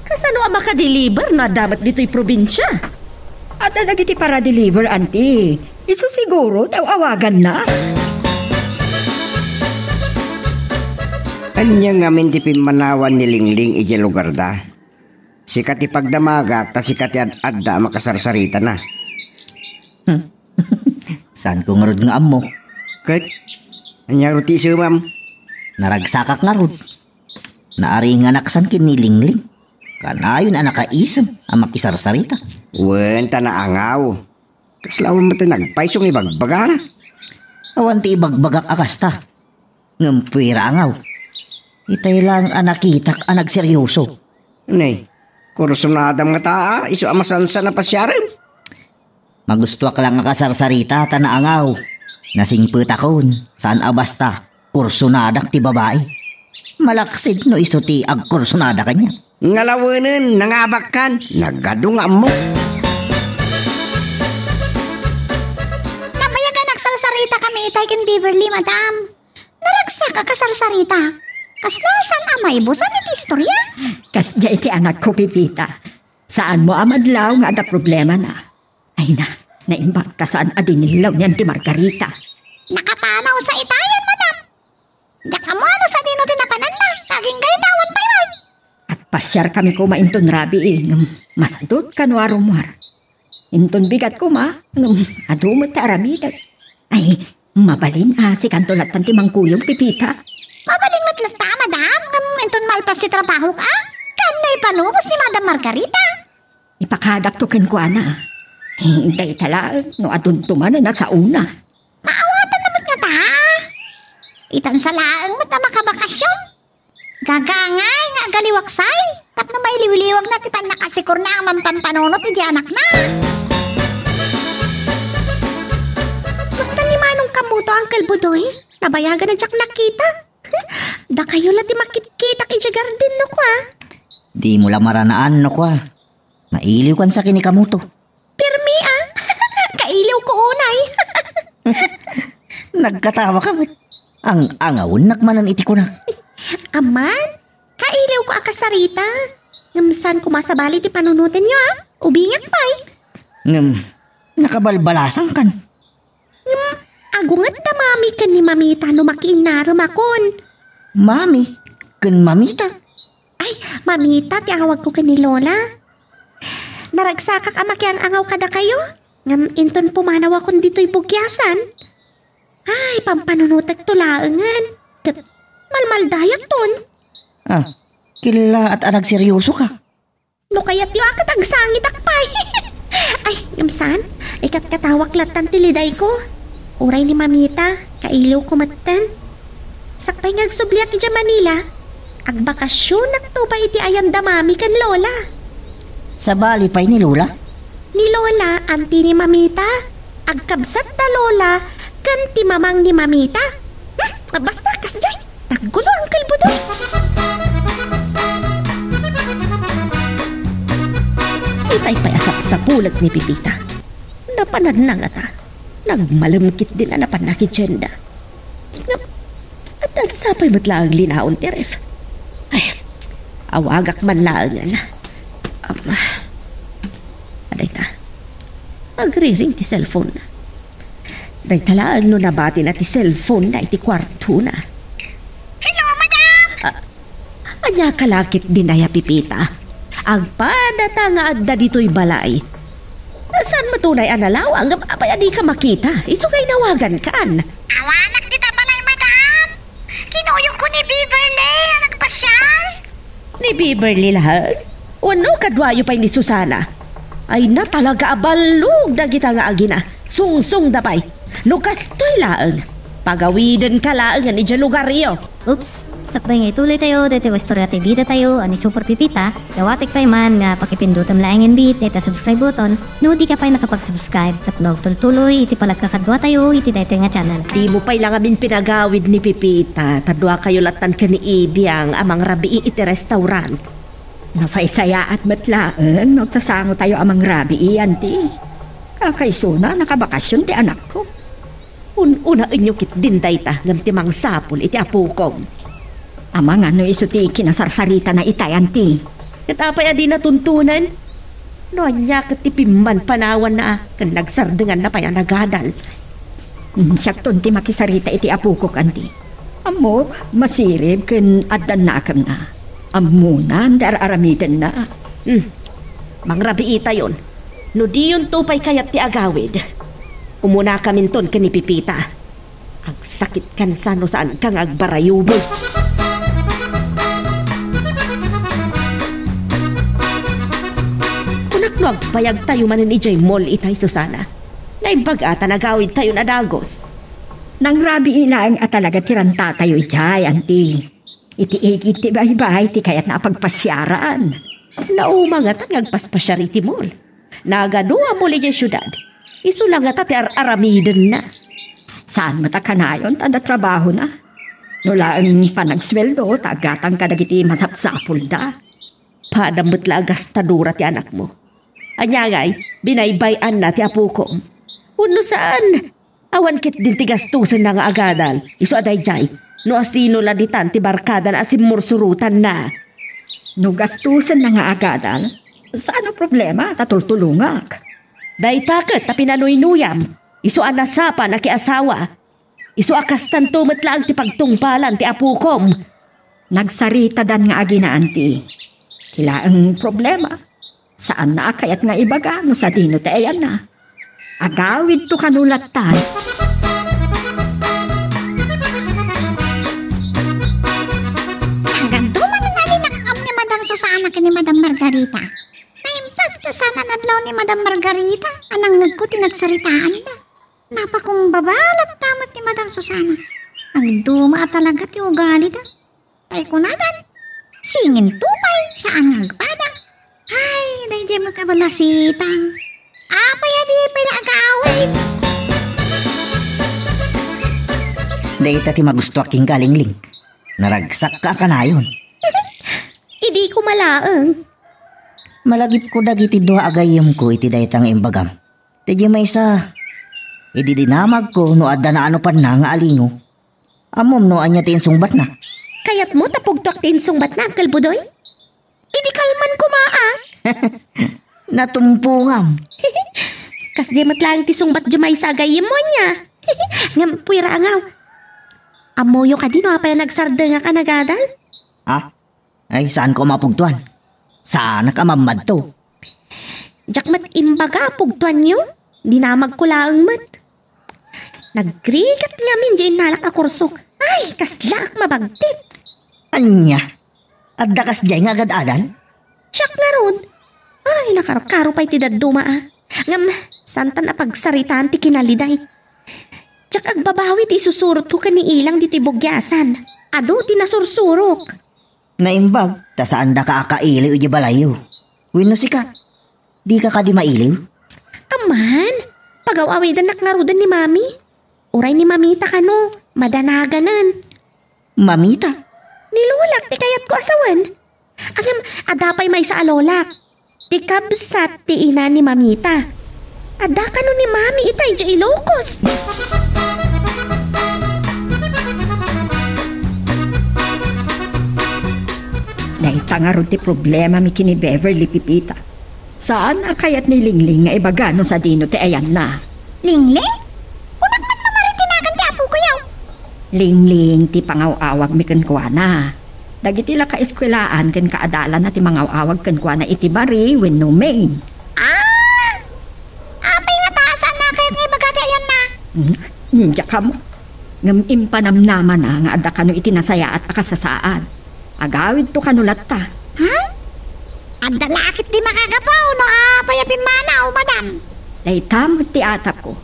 kasano a makadeliver no adda met ditoy probinsia? Adda dagiti para-deliver, anti. Isu siguro ti aw-awaganna. Ania ngamin ti pimmanawan ni Lingling idiay lugarda? Sika ti pagdamagak, ta sika ti ad-adda a makasarsaritana. Hmm. Saanko ngarud nga ammo? Ket, ania ngarud ti isumam? Naragsakak ngarud. Naaringanak san ken ni Lingling. Kanayon a nakaisem a makisarsarita. Wen, ta naangaw. Kasla awan met ti nagpayso nga ibagbagana. Awan ti ibagbagak a kasta. Ngem puera angaw. Itay laeng a nakitak a nagseryoso. Ne, kursunadam ngata a isu a masansan a pasiarem. Magustuak laeng a kasarsarita ta naangaw. Nasingpetakon, saan a basta kursunadak ti babai. Malaksid no isu ti agkursunada kaniak. Ngalawenen, nangabakkan, nagadu nga ammo. Nabayag a nagsarsarita kami itay ken Beverly, madam. Naragsak a kasarsarita. Kasla saan a maibusan iti istorya? Kasdiay iti anakko, Pepita. Saanmo a madlaw nga adda problemana. Ay na, naimbag ta saan a dinillaw niyan ti Margarita. Nakapanaw sa itayan, madam. Diak ammo no sadino ti napananna, agingga awan pay man. Agpasiar kami koma inton rabii, ngem masadut kano a rummuar. Inton bigat koma, ngem adu met ti aramidek. Ay, mabalin a sikanto lattan ti mangkuyog, Pepita. Mabalin met latta, madam, ngem inton malpas ti trabahok a, ken naipalubos ni Madam Margarita. Ipakadakto kenkuana. Eh, dayta laeng no adunto manen a saona. Maawatanna met ngata. Itan sa laeng met a makabakasyon. Gagangay nga agaliwaksay tapno mailiwliwagna ti pannakasikorna a mampampanuno ti anakna. Kasta ni Manong Kamuto, Uncle Budoy? Nabayagan a diak nakita. Dakayo la ti makitkitak idiay garden no kua. Dimo la maranaan no kua. Mailiwkan sa ken ni Kamuto. Permi, ah. Kailiwko unay. Nagkatawa ka met. Ang-angawennak manen iti kunak. Aman, kailiwko a kasarita. Ngem saan koma sabali ti panunotenyo, ah. Ubingak pay. Ngem, nakabalbalasangkan. Ngem, agunget da Mami ken ni Mamita no makiinnaremakon. Mami ken Mamita? Ay, Mamita ti awagko ken ni Lola. Naragsakak a makiang-angaw kadakayo, ngem inton pumanawakon ditoy bukiasan, ay, pampanunotekto laengen, ket malmaldayakton. Ah, killaat a nagseryoso ka. No kayatyo a ket agsangitak pay. Ay, ngem saan, ikatkatawak lattan ti lidayko. Uray ni Mamita, kailiwko metten. Sakbay nga agsubliak idiay Manila, agbakasionakto pay iti ayan da Mami ken Lola. Sabali pay ni Lola? Ni Lola, anti ni Mamita, agkabsat da Lola, ken ti mamang ni Mamita. Hmm, basta, kasdiay. Naggulo, Uncle Budoy. Itay pay a sapsapulet ni Pepita. Napananna ngata. Nagmalem ketdin a napan nakidienda. Ngem, adda sapay met laeng linaon ti ref. Ay, awagak man laengen. Am, adayta. Agriring ti cellphone. Dayta laeng no nabatina ti cellphone na iti kuartona. Hello, madam! Ah, ania ka la ketdin aya, Pepita? Agpadata nga adda ditoy balay. Saan met unay a nalawa, ngem apay a dika makita? Isu nga inawagankan. Awanak dita balay, madam. Kinuyogko ni Beverly a nagpasiar. Ni Beverly laeng? Wenno kaduayo pay ni Susana? Ay na, talaga a ballog dagita nga agina. Sungsongda pay. No kastoy laeng, pagawidenka laengen idiay lugaryo. Oops! Sakbay nga ituloytayo daytoy a istorya ti bidatayo a ni Super Pepita, dawatek pay man nga pakipindutem laengen bi dayta subscribe button no dika pay nakapag-subscribe tapno agtultuloy iti palagkakaduatayo iti daytoy nga channel. Dimo pay la ngamin pinagawid ni Pepita, ta duakayo lattan ken ni Ibiang a mangrabii iti restaurant. Nasaysayaat met laeng no agsasangotayo a mangrabii, anti. Kakaisuna, nakabakasyon ti anakko. Un-unaenyo ketdin dayta ngem ti mangsapul iti apokom. Amangan no isu ti kinasarsaritana itay, anti. Ket apay a di natuntonen? No ania ket ti pimmanpanawanna a ken nagsardenganna pay a nagadal? Hmm, siakton ti makisarita iti apokok, anti. Ammok, masirib ken addan nakemna. Ammonan ti ar-aramidenna. Hmm. Mangrabiitayon. No diyonto pay kayat ti agawid, umunakaminton ken ni Pipita. Agsakitkan sa no saanka nga agbarayubo. Kunak no agbayagtayo manen idiay mall itay, Susana. Naimbag a ta nagawidtayon a dagus. Nangrabii laeng a talaga ti rantatayo idiay, anti. Iti igid ti baybay ti kayatna a pagpasiaran. Nauma ngatan nga agpaspasiar iti mall. Nagadu a mall idiay siudad. Isu la ngata ti ar-aramidenna. Saan met a kanayon ta adda trabahona. No laeng panagsueldo ta aggatang kadagiti masapsapulda. Padam met la a gastadora ti anakmo. Ania ngay, binaybay-anna ti apokom? Wenno saan? Awan ketdin ti gastusenna nga agadal. Isu a daydiay, no asino la ditan ti barkadana a simmursurotanna? No gastusenna nga agadal, saan a problema ta tultulongak. Dayta ket ta pinanuynuyam, isu a nasapa nakiasawa. Isu a kastanto met laeng ti pagtungpalan ti apokom. Nagsaritadan nga agina, anti. Ti laeng problema, saanna a kayat nga ibaga no sadino ti ayanna. Agawidto kano lattan. Nagadu manen a linakam ni Madam Susana ken ni Madam Margarita. Naimbag ta saan a nadlaw ni Madam Margarita a nangngegko ti nagsaritaanda. Napakumbaba latta met ni Madam Susana. Agduma a talaga ti ugalida. Pay kunadan, singinto pay, saan nga agpada. Ay, daydiay met a balasitang. Apay a di pay la agawid? Dayta ti magustuak kenka, Lingling. Naragsakka a kanayon. Idi ko malaeng. Malagipko dagiti dua a gayyemko iti dayta nga imbagam. Ti di maysa, idi dinamagko no adda naanopanna nga alingo. Ammom no ania ti insungbatna? Kayatmo ta pugtoak ti insungbatna, Uncle Budoy? Idi kalman koma, a. Natumpongam. Kasdiay met laeng ti sungbat diay maysa a gayyemmo, ania? Ngem, puera angaw. Ammoyo kadi no apay a nagsardengak a nagadal? Ah? Ay, saanko a mapugtoan. Saanak a mammadto. Diak met imbaga a pugtoanyo. Dinamagko laeng met. Nagrigat ngamin diay innalak a kursok. Ay, kaslaak mabagtit. Ania? Adda kasdiay nga agad-adal? Siak ngarud. Ay, nakarkaro pay ti dadduma, a. Ngem, saantan a pagsaritaan ti kinaliday. Diak agbabawi ti isusurotko ken ni Ilang ditoy bugiasan. Adu ti nasursurok. Naimbag ta saandaka a kailiw idiay balayyo. Wenno sika, dika kadi mailiw? Aman, pagaw-awidannak ngaruden ni Mami. Uray ni Mamita kano, madanaganen. Mamita? Ni lolak ti kayatko a sawen. Ngem, adda pay maysa a lolak. Ti kabsat ti ina ni Mamita. Adda kano ni Mami itay idiay Ilocos. Dayta ngarud ti problemami ken ni Beverly, Pipita. Saan a kayat ni Lingling nga ibaga no sadino ti ayanna. Lingling? Kunak man no maritinagan ti apokoyo. Lingling ti pangaw-awagmi kenkuana. Dagiti la kaeskuelaan ken kaadalanna ti mangaw-awag kenkuana iti Marie wenno Maine. Ah! Apay ngata a saan a kayat nga ibaga ti ayanna? Hmm, diak ammo. Ngem impanamnamana nga adda kano iti nasayaat a kasasaad. Agawidto kano latta. Ha? Adda la ketdi makagapu no apay a pimmanaw, madam? Dayta met ti atapko.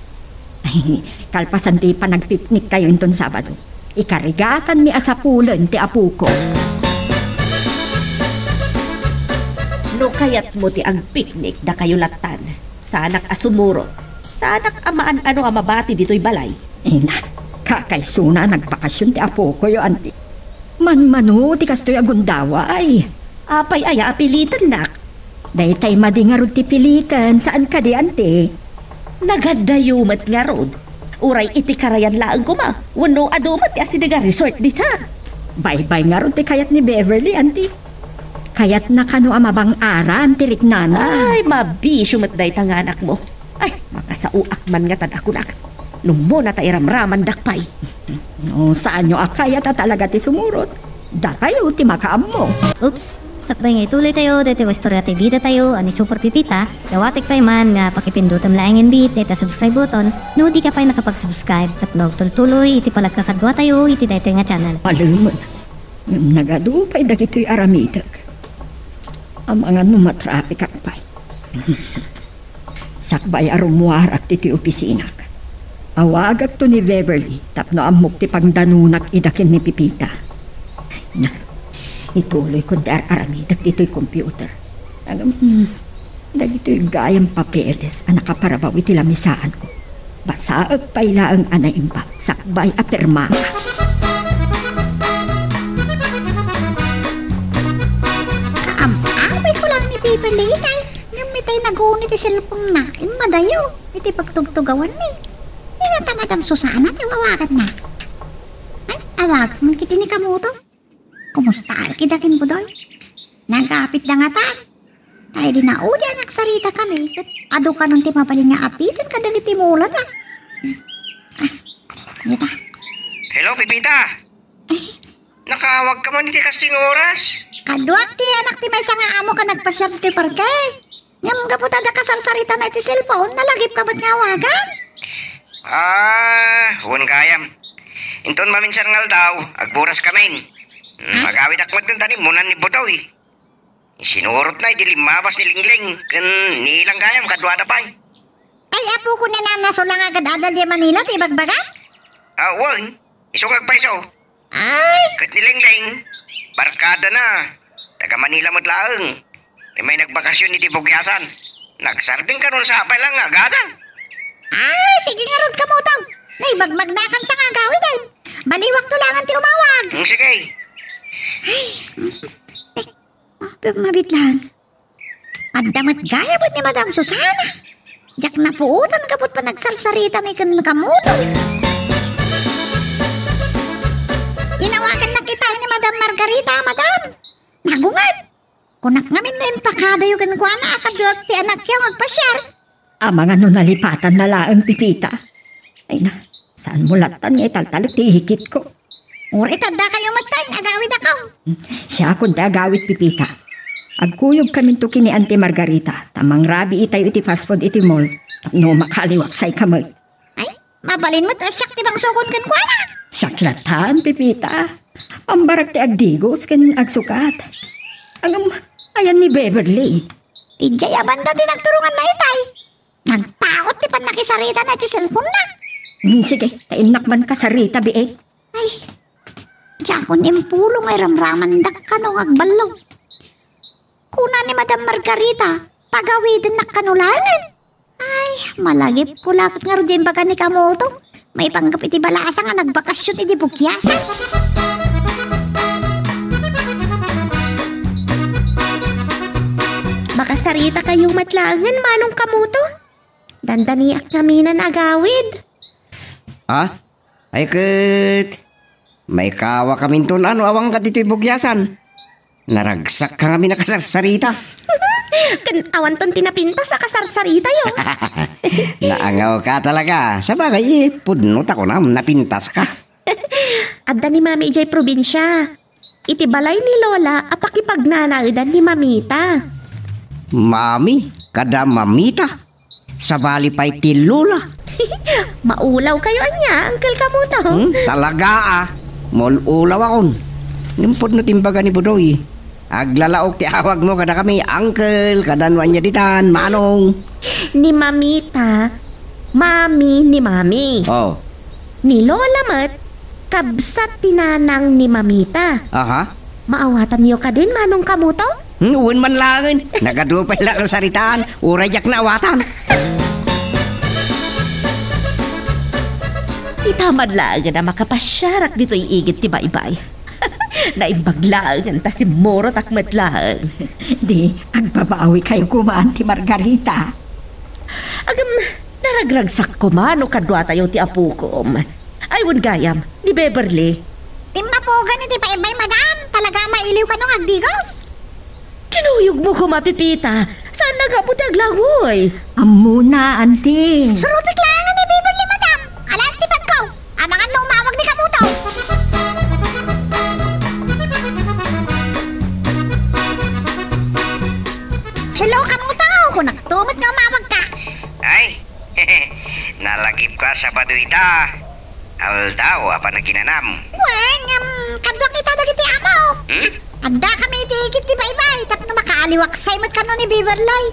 Kalpasan ti panagpikniktayo inton Sabado, ikarigatanmi a sapulen ti apoko. No kayatmo ti agpiknik dakayo lattan, saanak a sumurot. Saanak a maan-ano a mabati ditoy balay. Ina, kakaisuna a nagbakasyon ti apokoyo, anti. Manmano ti kastoy a gundaway. Apay aya a pilitennak? Daytay madi ngarud ti piliten, saan kadi, anti? Nagadayo met ngarud. Uray iti karayan laeng koma, wenno adu met ti asideg a resort dita. Baybay ngarud ti kayat ni Beverly, anti. Kayatna kano a mabang-aran ti riknana. Ay, mabisio met dayta nga anakmo. Ay, makasaoak man ngatan a kunak. No umuna ta iramramandak pay. No, saanyo a kayat a talaga ti sumurot? Dakayo ti makaammo. Oops! Sakbay nga ituloy tayo, daytoy nga istorya ti bida tayo, a ni Super Pipita, dawatek pay man nga pakipindutem laengen bit dayta subscribe button, no di ka pay nakapag-subscribe, tapno agtultuloy iti panagkakadua tayo iti daytoy nga channel. Alemen, ngem nagadu pay dagitoy aramidek. Amangan no matrapikak pay. Sakbay a rummuarak ditoy opisinak, awagakto ni Beverly tapno ammok ti pangdanunak ida ken ni Pipita. Na, ituloyko ti ar-aramidek ditoy computer. Ngem, hmm, dagitoy gayam papeles a nakaparabaw iti lamisaanko. Basaek pay laeng a naimbag sakbay a pirmaka. Kaam-amay ko lang ni Beverly, itay. Ngem itay naguni ti cellphone-na, immadayo iti pagtugtugawanmi. Dina ta Madam Susana ti awaganna. Ay, awagak man ketdi ni Kamuto. Kumusta ida ken Budoy? Nagapitda ngatan. Ay, di na udi a nagsaritakami, ket adu kanon ti mabalin nga apiten kadagiti mulada. Ah, ita. Hello, Pipita! Nakaawag ka man iti kasting oras? Kaduak ti anak ti maysa nga amo ken nagpasiar iti parke. Ngem gapu ta adda kasarsaritana iti cellphone, nalagipka met nga awagan? Ah, wen gayam. Inton maminsan nga aldaw, agburas kamin. Hmm, agawidak met ken tanimmonan ni Budoy. Sinurotna idi limmabas ni Lingling ken ni Ilang gayam kaduada pay. Ay, apokon a nasulangan kad adal di Manila ti ibagbagam? Ah, wen. Isu nga agpayso. Ay! Ket ni Lingling, barkadana. Taga Manila met laeng. Immay nagbakasyon iti Bugiasan. Nagsardeng kanon sapay lang nga agadan. Ah, sige ngarud, Kamuto. Naibagmagnakan sa nga agawiden. Baliwakto laengen ti umawag. Hmm, sige. Ay, eh, ah, mabit lang. Adda met gayam ni Madam Susana. Diak napuotan gapu ta panagsarsaritami ken ni Kamuto. Inawagannak itay ni Madam Margarita, Madam. Nagunget. Kunak ngamin no impakadayo kenkuana a kaduak ti anakyo nga agpasiar. Amangan no nalipatanna laeng, Pipita. Ay na, saanmo lattan nga italtalek ti ihikitko? Uray ta addakayo met, agawidakon. Siakon ti agawid, Pipita. Agkuyogkaminto ken ni Auntie Margarita ta mangrabiitayo iti fast food iti mall tapno makaliwaksayka met. Ay, mabalin met a siak ti bangsokon kenkuana. Siak lattan, Pipita. Pambarak ti agdigos ken agsukat. Ngem, ayan ni Beverly? Idiay a banda ti nagturonganna itay. Nagpaut ti pannakisaritana iti cellphone-na. Hmm, sige, ta innak man kasarita, biit. Ay, diakon impulong a iramramandak kano nga agballo. Kuna ni Madam Margarita, pagawidennak kano laengen. Ay, malagipko la ket ngarud diay imbaga ni Kamuto. Maipanggep iti balasa nga nagbakasyon idi Bugiasan. Makasaritakayo met laengen, Manong Kamuto. Dandaniak ngamin a agawid. Ah? Ay ket, maikawakaminton a no awanka ditoy Bugiasan. Naragsak ka ngamin a kasarsarita. Ken awanton ti napintas a kasarsaritayo. Naangawka talaga. Sabagay, eh, pudno ta kunam, napintaska. Adda ni Mami idiay probinsia. Iti balay ni Lola a pakipagnanaedan ni Mamita. Mami, kada Mamita. Sabali pay ti Lola. Maulawkayo ania, Uncle Kamuto? Hmm, talaga, ah. Maul-ulawakon. Ngem pudno ti imbaga ni Budoy. Aglalaok ti awagmo kadakami, Uncle, kada no ania ditan, Manong. Ni Mamita, Mami ni Mami. Oh. Ni Lola met, kabsat ti nanang ni Mamita. Aha. Maawatanyo kadin, Manong Kamuto? Hmm, wen man laengen. Nagadu pay la kasaritaan. Uray diak naawatan. Ita man laengen a makapasiarak ditoy igid ti baybay. Naimbag laengen ta simmurotak met laeng. Di, agbabawikayo koma, Auntie Margarita. Agam, naragragsak koma no kaduatayo ti apokom. Ay, wen gayam, ni Beverly. Timmapo Gani ti paimmay, madam. Talaga a mailiw kano nga agdigos. Kinuyogmo koma, Pepita. Saan nga gapu ti aglaguy? Ammona, anti. Surotek laeng ni Beverly, madam. Ala ti pagko. Amangan no umawag ni Kamuto. Hello, Kamuto. Kunakto met nga umawagka. Ay, nalagipko a Sabado ita. Aldaw a panaginanam. Wen, ngem, kaduak ita dagiti amok. Hmm? Addakami iti igid ti baybay tapno makaaliwaksay met kano ni Beverly.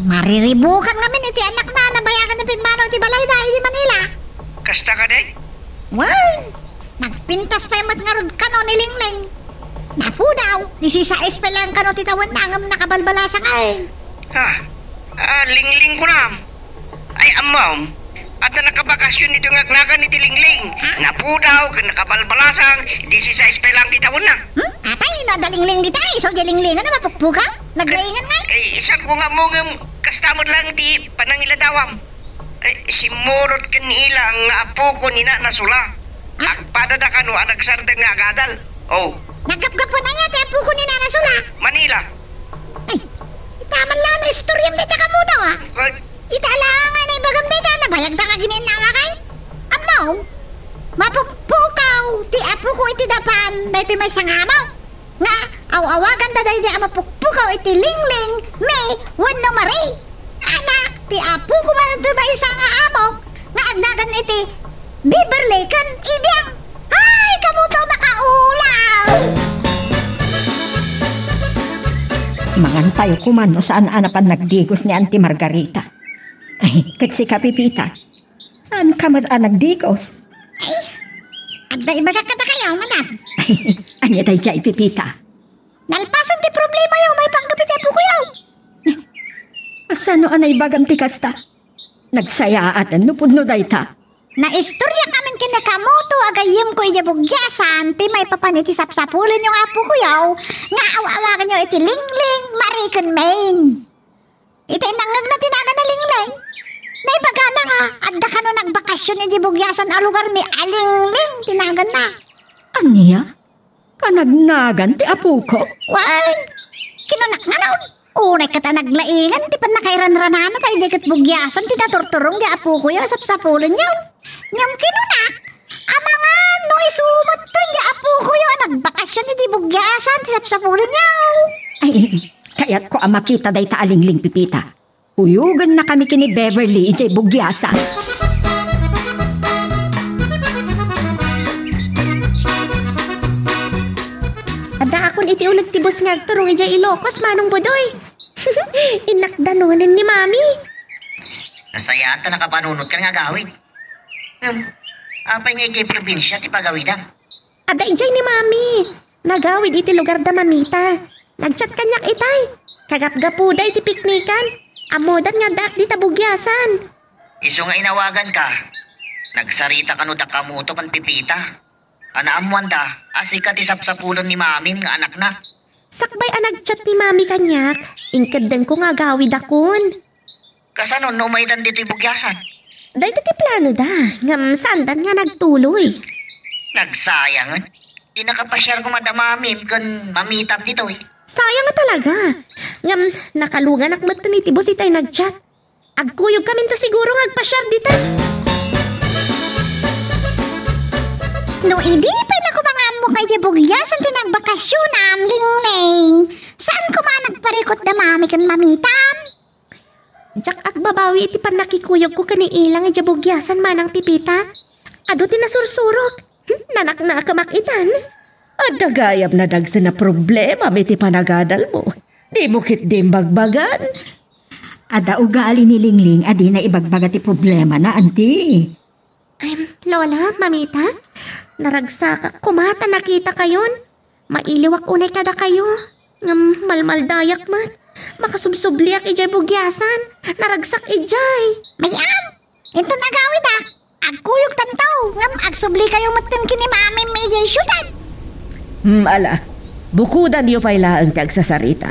Mariribukan ngamin iti annakna a nabayagan a pimmanaw iti balayda idi Manila. Kasta kadi? Wen, nagpintas pay met ngarud kano ni Lingling. Napudaw, disisais pay laeng kano ti tawenna ngem nakabalbalasang. Ha? Ah, Lingling kunam. Ay, ammom, adda nakabakasyon ditoy nga agnagan iti Lingling. Ha? Napudaw ken nakabalbalasang, disisais pay laeng ti tawenna. Hmm? Apay, no adda Lingling dita, isu diay Linglingan a mapukpukaw? Naglaingan ngay? Ay, isanko nga ammo ngem kasta met laeng ti panangiladawam. Ay, simmurot ken ni Ilang nga apoko ni Nana Sula. Ha? Agpadada kano a nagsardeng nga agadal. Oh. Naggapgapuan aya ti apoko ni Nana Sula? Manila. Ay, ita man la nga istoriam dayta, Kamuto, a. Ay. Ita la nga naibagam dayta, nabayagda nga agin-innawagan. Ammom, mapukpukaw ti apoko iti dapan daytoy maysa nga amok. Nga aw-awaganda daydiay a mapukpukaw iti Lingling, Mi, wenno Mari. Anak, ti apoko man daytoy maysa nga amok nga agnagan iti Beverly ken Idiang. Ay, Kamuto, makaulaw! Mangan tayo kuman no saan a napan nagdigos ni Auntie Margarita. Ay, ket sika, Pepita, saan ka met a nagdigos? Ay, adda ibagak kadakayo, madam. Ania daydiay, Pepita? Nalpasen ti problemayo maipanggep iti apokoyo. Kasano a naibagam ti kasta? Nagsayaat no pudno dayta. Naistoriak ngamin ken ni Kamuto a gayyemko idiay Bugiasan ti maipapan iti sapsapulenyo nga apokoyo nga aw-awaganyo iti Lingling, Mari ken Main. Iti nangngegna ti naganna Lingling, naibagana nga adda kano nagbakasyon idiay Bugiasan a lugar ni Alingling ti naganna. Ania? Kanagnagan ti apoko? Wen, kinunak ngarud. Unay ket a naglaingan ti pannakairanranana ta idiay ket Bugiasan ti naturturong ti apokoyo a sapsapulenyo. Ngem kinunak, amangan no isu metten ti apokoyo a nagbakasyon idiay Bugiasan ti sapsapulenyo. Ay, kayatko a makita dayta a Lingling, Pepita. Kuyogennakami ken ni Beverly idiay Bugiasan. Addaakon iti uneg ti bus nga agturong idiay Ilocos, Manong Budoy. Innak danonen ni Mami. Nasayaat ta nakapanunotkan nga agawid. Ngem, apay nga idiay probinsia ti pagawidam? Adda idiay ni Mami. Nagawid iti lugar da Mamita. Nag-chat kaniak itay. Kagapgapuda iti piknikan. Ammodan nga addaak dita Bugiasan. Isu nga inawaganka, nagsarita kano da Kamuto ken Pepita. A naammoanda a sika ti sapsapulen ni Mamim nga anakna. Sakbay a nag-chat ni Mami kaniak, inkeddengko nga agawidakon. Kasano no umaydan ditoy Bugiasan? Dayta ti planoda, ngem saandan nga nagtuloy. Nagsayangen. Di nakapasiar koma da Mamim ken Mamitam ditoy. Sayang nga talaga. Ngem, nakaluganak metten iti bus itay nag-chat. Agkuyogkaminto siguro nga agpasiar dita. No idi pay la koma nga ammok a idiay Bugiasan ti nagbakasionam, Lingling, saan koma a nagparikut da Mami ken Mamitam? Diak agbabawi iti pannakikuyogko ken ni Ilang idiay Bugiasan, Manang Pepita. Adu ti nasursurok. Hmm, nanaknakamak itan. Adda gayam nadagsen a problemam iti panagadalmo. Dimo ketdi imbagbagan? Adda ugali ni Lingling a dina ibagbaga ti problemana, anti. Em, Lola, Mamita, naragsakak koma ta nakitakayon. Mailiwak unay kadakayo. Ngem malmaldayak met. Makasubsubliak idiay Bugiasan. Naragsak idiay. Mayam! Inton agawidak, agkuyogtanto, ngem agsublikayo metten ken ni Mamim idiay siudad. Hmm, ala. Bukodanyo pay laeng ti agsasarita.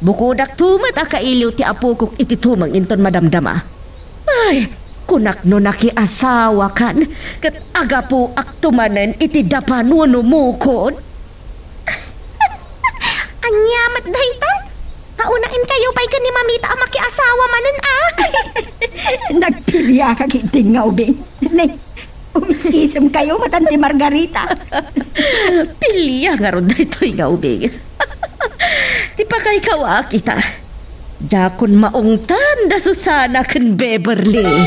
Bukodakto met a kailiw ti apokok iti tumeng inton madamdama. Ay, Kunak no nakiasawakan, ket agapuakto manen iti dapan wenno mukod. Ania met daytan? Paunaenkayo pay ken ni Mamita a makiasawa manen, a? Nagpiliaka ketdin nga ubing. Ne, umiskisem kayo, matan ti Margarita. Pilia ngarud daytoy nga ubing. Ti pakaykawaak ita. Diakon maungtan da Susana ken Beverly.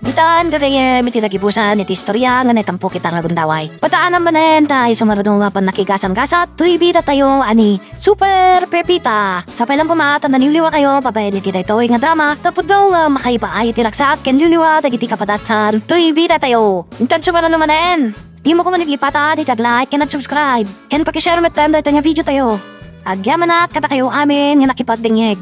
Ditan, gagayyem, iti nagibusan iti istorya nga naitampo kita nga gundaway. Pataanam manen ta isu ngarud nga pannakigasam-gasat toy bidatayo a ni Super Pepita. Sapay lang koma ta naliwliwakayo babaen iti daytoy nga drama tapno nga makaibaay iti ragsak ken liwliwa dagiti kapadasan toy bidatayo. Intan sumarano manen. Dimo koma maglipata iti ag-like ken ag-subscribe. Ken paki-share met daytoy nga video tayo. Agyamanak kadakayo amin nga nakipagdengngeg.